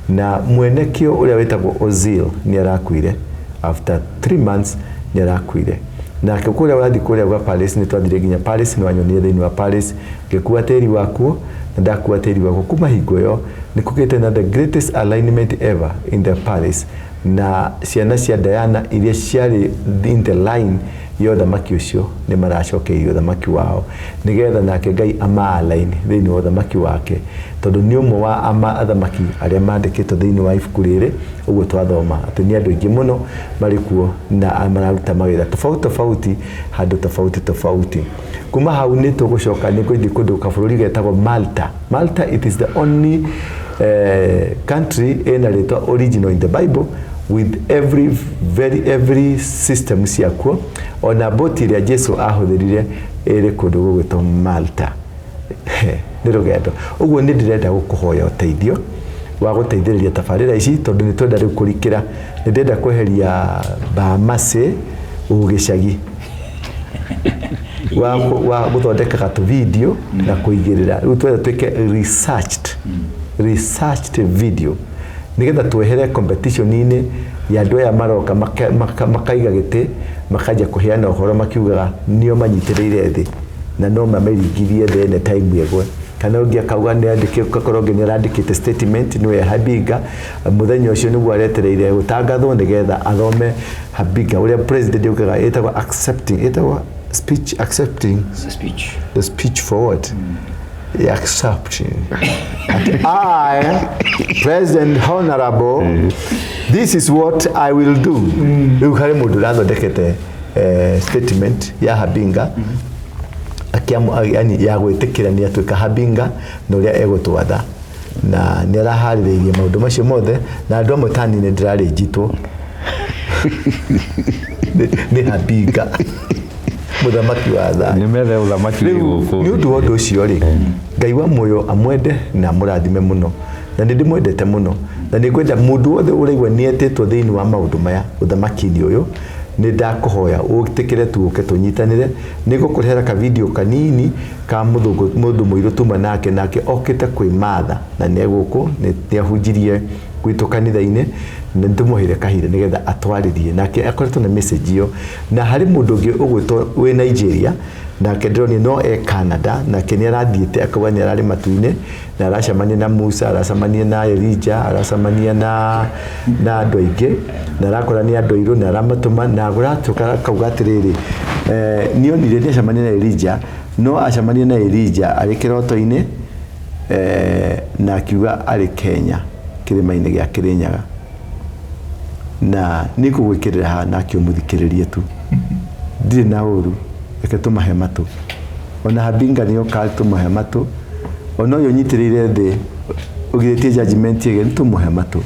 na mwene kĩo ũrĩa wĩtagwo Ozil nĩ arakuire after 3 months, nĩ arakuire. Nake kũrĩa ũrathiĩ kũrĩa gwa Paris, nĩ twathire nginya Paris, nĩ wanyonire thĩinĩ wa Paris ngĩkua tĩri wakuo, na ndakua tĩri wakuo. Kuma hingo ĩyo nĩ kũgĩte na the greatest alignment ever in the Paris, na ciana cia Diana iria ciarĩ in the line ya ũthamaki ũcio nĩ maracokeirio ũthamaki wao, nĩgetha nake Ngai ama-align thĩinĩ wa ũthamaki wake, tondũ nĩ ũmwe wa athamaki arĩa mandĩkĩtwo thĩinĩ wa ibuku rĩrĩ. Ũguo twathoma atĩ nĩ andũ aingĩ mũno marĩ kuo na mararuta mawĩra tofauti tofauti, handũ tofauti tofauti. Kuma hau nĩ tũgũcoka, nĩ ngũthiĩ kũndũ kabũrũri getagwo Malta. Malta, it is the only country ĩna rĩtwa original in the Bible, with every very every system ciakuo. Ona boti ĩrĩa Jesu ahũthĩrire ĩrĩ kũndũ gũgwĩtwo Malta. Nĩ rũgendo. Ũguo nĩ ndĩrenda gũkũhoya ũteithio wa gũteithĩrĩria tabarĩra ici, tondũ nĩ twenda rĩu kũrikĩra. Nĩ ndĩrenda kweheria Bamasi gĩcagi wa gũthondekaga tũ video na kũigĩrĩra. Rĩu twenda twĩke researched video nĩgetha twehere competition-inĩ ya andũ aya maroka makaiga gĩtĩ, makanjia kũheana ũhoro makiugaga nĩo manyitĩrĩire thĩ na no mamĩringithie thĩ ene time ĩgwe, kana ũngĩ akauga nĩ andĩke, ũgakorwo ũngĩ nĩ arandĩkĩte statement nĩwe Habinga, mũthenya ũcio nĩguo aretereire gũtangathwo nĩgetha athome Habinga ũrĩa president augaga ĩtagwo accepting, ĩtagwo speech accepting. The speech. The speech forward. Accepting. I, President Honorable, this is what I will do. Rĩu harĩ mũndũ ũrathondekete statement ya Habinga, yani ya gwĩtĩkĩra nĩ atuĩka Habinga na ũrĩa egũtwatha. Na nĩ araharĩrĩirie maũndũ macio mothe, na andũ amwe tani nĩ ndĩrarĩnjitwo nĩ Habinga, mũthamaki wa thayũ. Nĩ methe ũthamaki wĩ Rĩu gũkũ. Nĩ ũndũ wa ũndũ ũcio rĩ, Ngai wa muoyo amwende na amũrathime mũno, na nĩ ndĩmwendete mũno, na nĩ ngwenda mũndũ wothe ũraigua nĩ etĩtwo thĩinĩ wa maũndũ maya ũthamaki-inĩ ũyũ, nĩ ndakũhoya ũtĩkĩre tu ũke tũnyitanĩre. Nĩ ngũkũrehera ka video kanini ka mũthũngũ, mũndũ mũirũ tuma nake, nake okĩte kwĩmatha na nĩ egũkũ, nĩ ahunjirie gwitũ kanitha-inĩ, na nĩtũmũheire kahinda nĩgetha atwarĩrie, nake akoretwo na message ĩyo. Na harĩ mũndũ ũngĩ ũgwĩtwo wĩ Nigeria, nake ndĩronire no e Canada, nake nĩ arathiĩte akauga nĩ ararĩ matu-inĩ, na aracemania na Musa, aracemania na Elijah, aracemania na andũ aingĩ, na arakora nĩ andũ airũ, na aramatũma, na agũratuĩka akauga atĩrĩrĩ, nĩonire nĩ acemania na Elijah, no acemania na Elijah arĩ kĩroto-inĩ, na akiuga arĩ Kenya kĩrĩma-inĩ gĩa Kĩrĩnyaga. Na nĩ ngũgwĩkĩrĩra haha nake ũmũthikĩrĩrie tu, ndirĩ na ũru, reke tũmahe matũ. Ona Habinga nĩ oka tũmahe matũ, ona ũyũ ũnyitĩrĩire thĩ ũgirĩtie judgment ĩgĩ, nĩ tũmũhe matũ,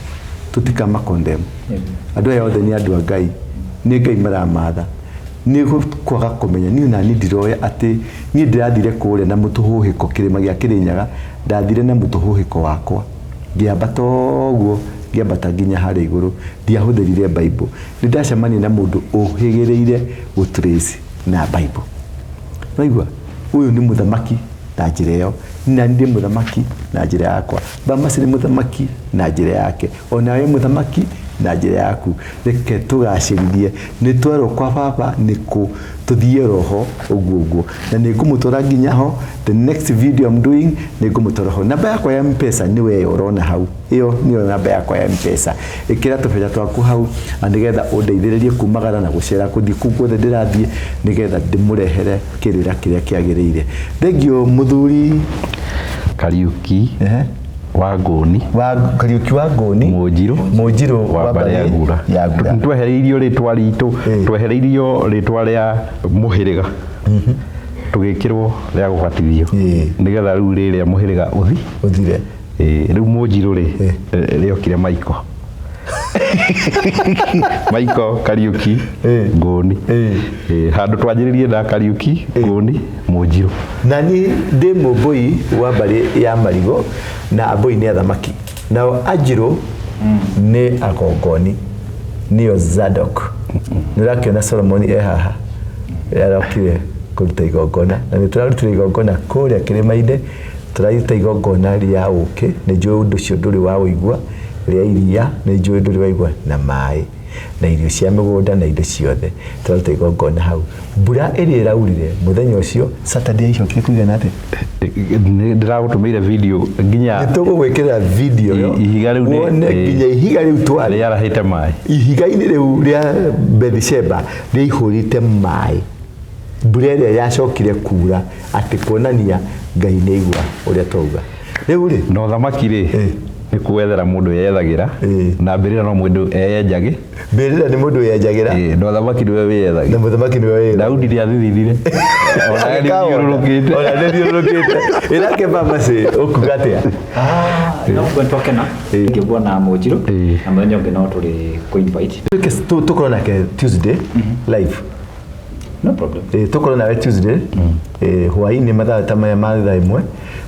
tũtikama condemn. Andũ aya othe nĩ andũ a Ngai, nĩ Ngai maramatha. Nĩ kwaga kũmenya, niĩ nani ndiroĩ atĩ niĩ ndĩrathire kũrĩa na mũtũhũhĩko kĩrĩma gĩa Kĩrĩnyaga, ndathire na mũtũhũhĩko wakwa, ngĩambata ũguo, ngĩambata nginya harĩa igũrũ, ndiahũthĩrire Bible. Nĩ ndacemania na mũndũ ũhĩgĩrĩire gũtrace na Bible. Waigua? Ũyũ nĩ mũthamaki na njĩra ĩyo, na niĩ ndĩ mũthamaki na njĩra yakwa, Bamasi nĩ mũthamaki na njĩra yake, onawe mũthamaki na njĩra yaku. Reke tũgacĩrithie, nĩ twerwo kwa baba nĩ kũ, tũthiĩ roho ũguo ũguo, na nĩ ngũmũtwara nginya ho. The next video I'm doing nĩ ngũmũtwara ho. Namba yakwa ya M-Pesa nĩ we ũrona hau, ĩyo nĩyo namba yakwa ya M-Pesa. Ĩkĩra tũbeca twaku hau na nĩgetha ũndeithĩrĩrie kumagara na gũcera kũthiĩ kũu guothe ndĩrathiĩ, nĩgetha ndĩmũrehere kĩrĩra kĩrĩa kĩagĩrĩire. Thengiũ mũthuri Kariuki wa Ngũni. Wa Kariuki wa Ngũni. Mũnjirũ. Mũnjirũ wa mbarĩ ya Gura. Ya Gura. Twehereirio rĩtwa ritũ, twehereirio rĩtwa rĩa mũhĩrĩga, tũgĩkĩrwo rĩa gũbatithio, nĩgetha rĩu rĩrĩa mũhĩrĩga ũthi ũthire. Rĩu Mũnjirũ rĩ, rĩokire Michael. Michael Kariuki Ngũni. Handũ twanjĩrĩrie na Kariuki Ngũni Mũnjirũ. Na niĩ ndĩ mũmbũi wa mbarĩ ya Marigo, na ambũi nĩ athamaki, nao anjirũ nĩ agongoni, nĩo Zadok. Nĩ ũrakĩona Solomoni e haha, arokire kũruta igongona, na nĩ tũrarutire igongona kũrĩa kĩrĩma-inĩ, tũraruta igongona rĩa ũkĩ, nĩ njũĩ ũndũ ũcio ndũrĩ wa ũigua, rĩa iria, nĩ njũĩ ndũrĩ waigua, na maĩ, na irio cia mĩgũnda na indo ciothe, tũraruta igongona hau. Mbura ĩrĩa ĩraurire mũthenya ũcio Saturday icokire kũigana atĩa? Ndĩragũtũmĩire video nginya Nĩ tũgũgwĩkĩrĩra video ĩyo, Ihiga rĩu nĩ- wone nginya ihiga rĩu twarĩ rĩarahĩte maĩ. Ihiga-inĩ rĩu rĩa Bethsheba rĩaihũrĩte maĩ. Mbura ĩrĩa yacokire kura, atĩ kuonania Ngai nĩ aigua ũrĩa twauga. Rĩu rĩ, na ũthamaki rĩ, nĩ kwethera mũndũ yethagĩra, na mbĩrĩra no mũndũ eyenjagĩ. Mbĩrĩra nĩ mũndũ wĩyenjagĩra. Na ũthamaki nĩwe wĩyethagĩra. Na mũthamaki nĩwe wĩyethagĩra. Daudi nĩathithithire. Ona nĩthiũrũrũkĩte. Ona nĩthiũrũrũkĩte. Ĩrake Bamasi, ũkuga atĩa? No kuga twakena ngĩguo na Mũnjirũ, na mũthenya ũngĩ no tũrĩ kũ invite. Tũkorwo nake Tuesday live. No problem. Tũkorwo nawe Tuesday, hwaĩ-inĩ mathaa ta maya ma thaa 1,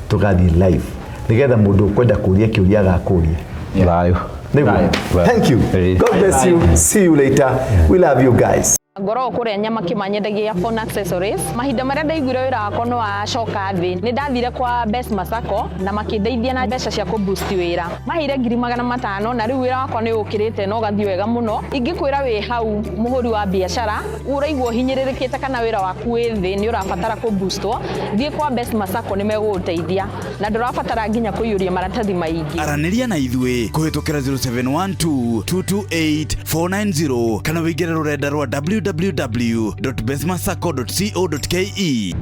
tũgathiĩ live nĩgetha mũndũ ũkwenda kũria kĩũria agakũria. Thayũ. Nĩguo. Thayũ. Thank you. God bless you. See you later. We love you guys. Ngoragwo kũrĩa nyama kĩmanyendagia phone accessories. Mahinda marĩa ndaiguire wĩra wakwa nĩ wacoka thĩ, nĩ ndathire kwa Best Masako na makĩndeithia na mbeca cia kũ boost wĩra. Maheire ngiri magana matano na rĩu wĩra wakwa nĩ ũkĩrĩte na ũgathiĩ wega mũno. Ingĩkwĩra wĩ hau mũhũri wa biacara, ũraigua ũhinyĩrĩrĩkĩte kana wĩra waku wĩ thĩ nĩ ũrabatara kũ boostwo, thiĩ kwa Best Masako nĩ megũgũteithia na ndũrabatara nginya kũiyũria maratathi maingĩ. Aranĩria na ithuĩ kũhĩtũkĩra 0712 228 490 kana wĩingĩre rũrenda rwa www.bestmasacco.co.ke.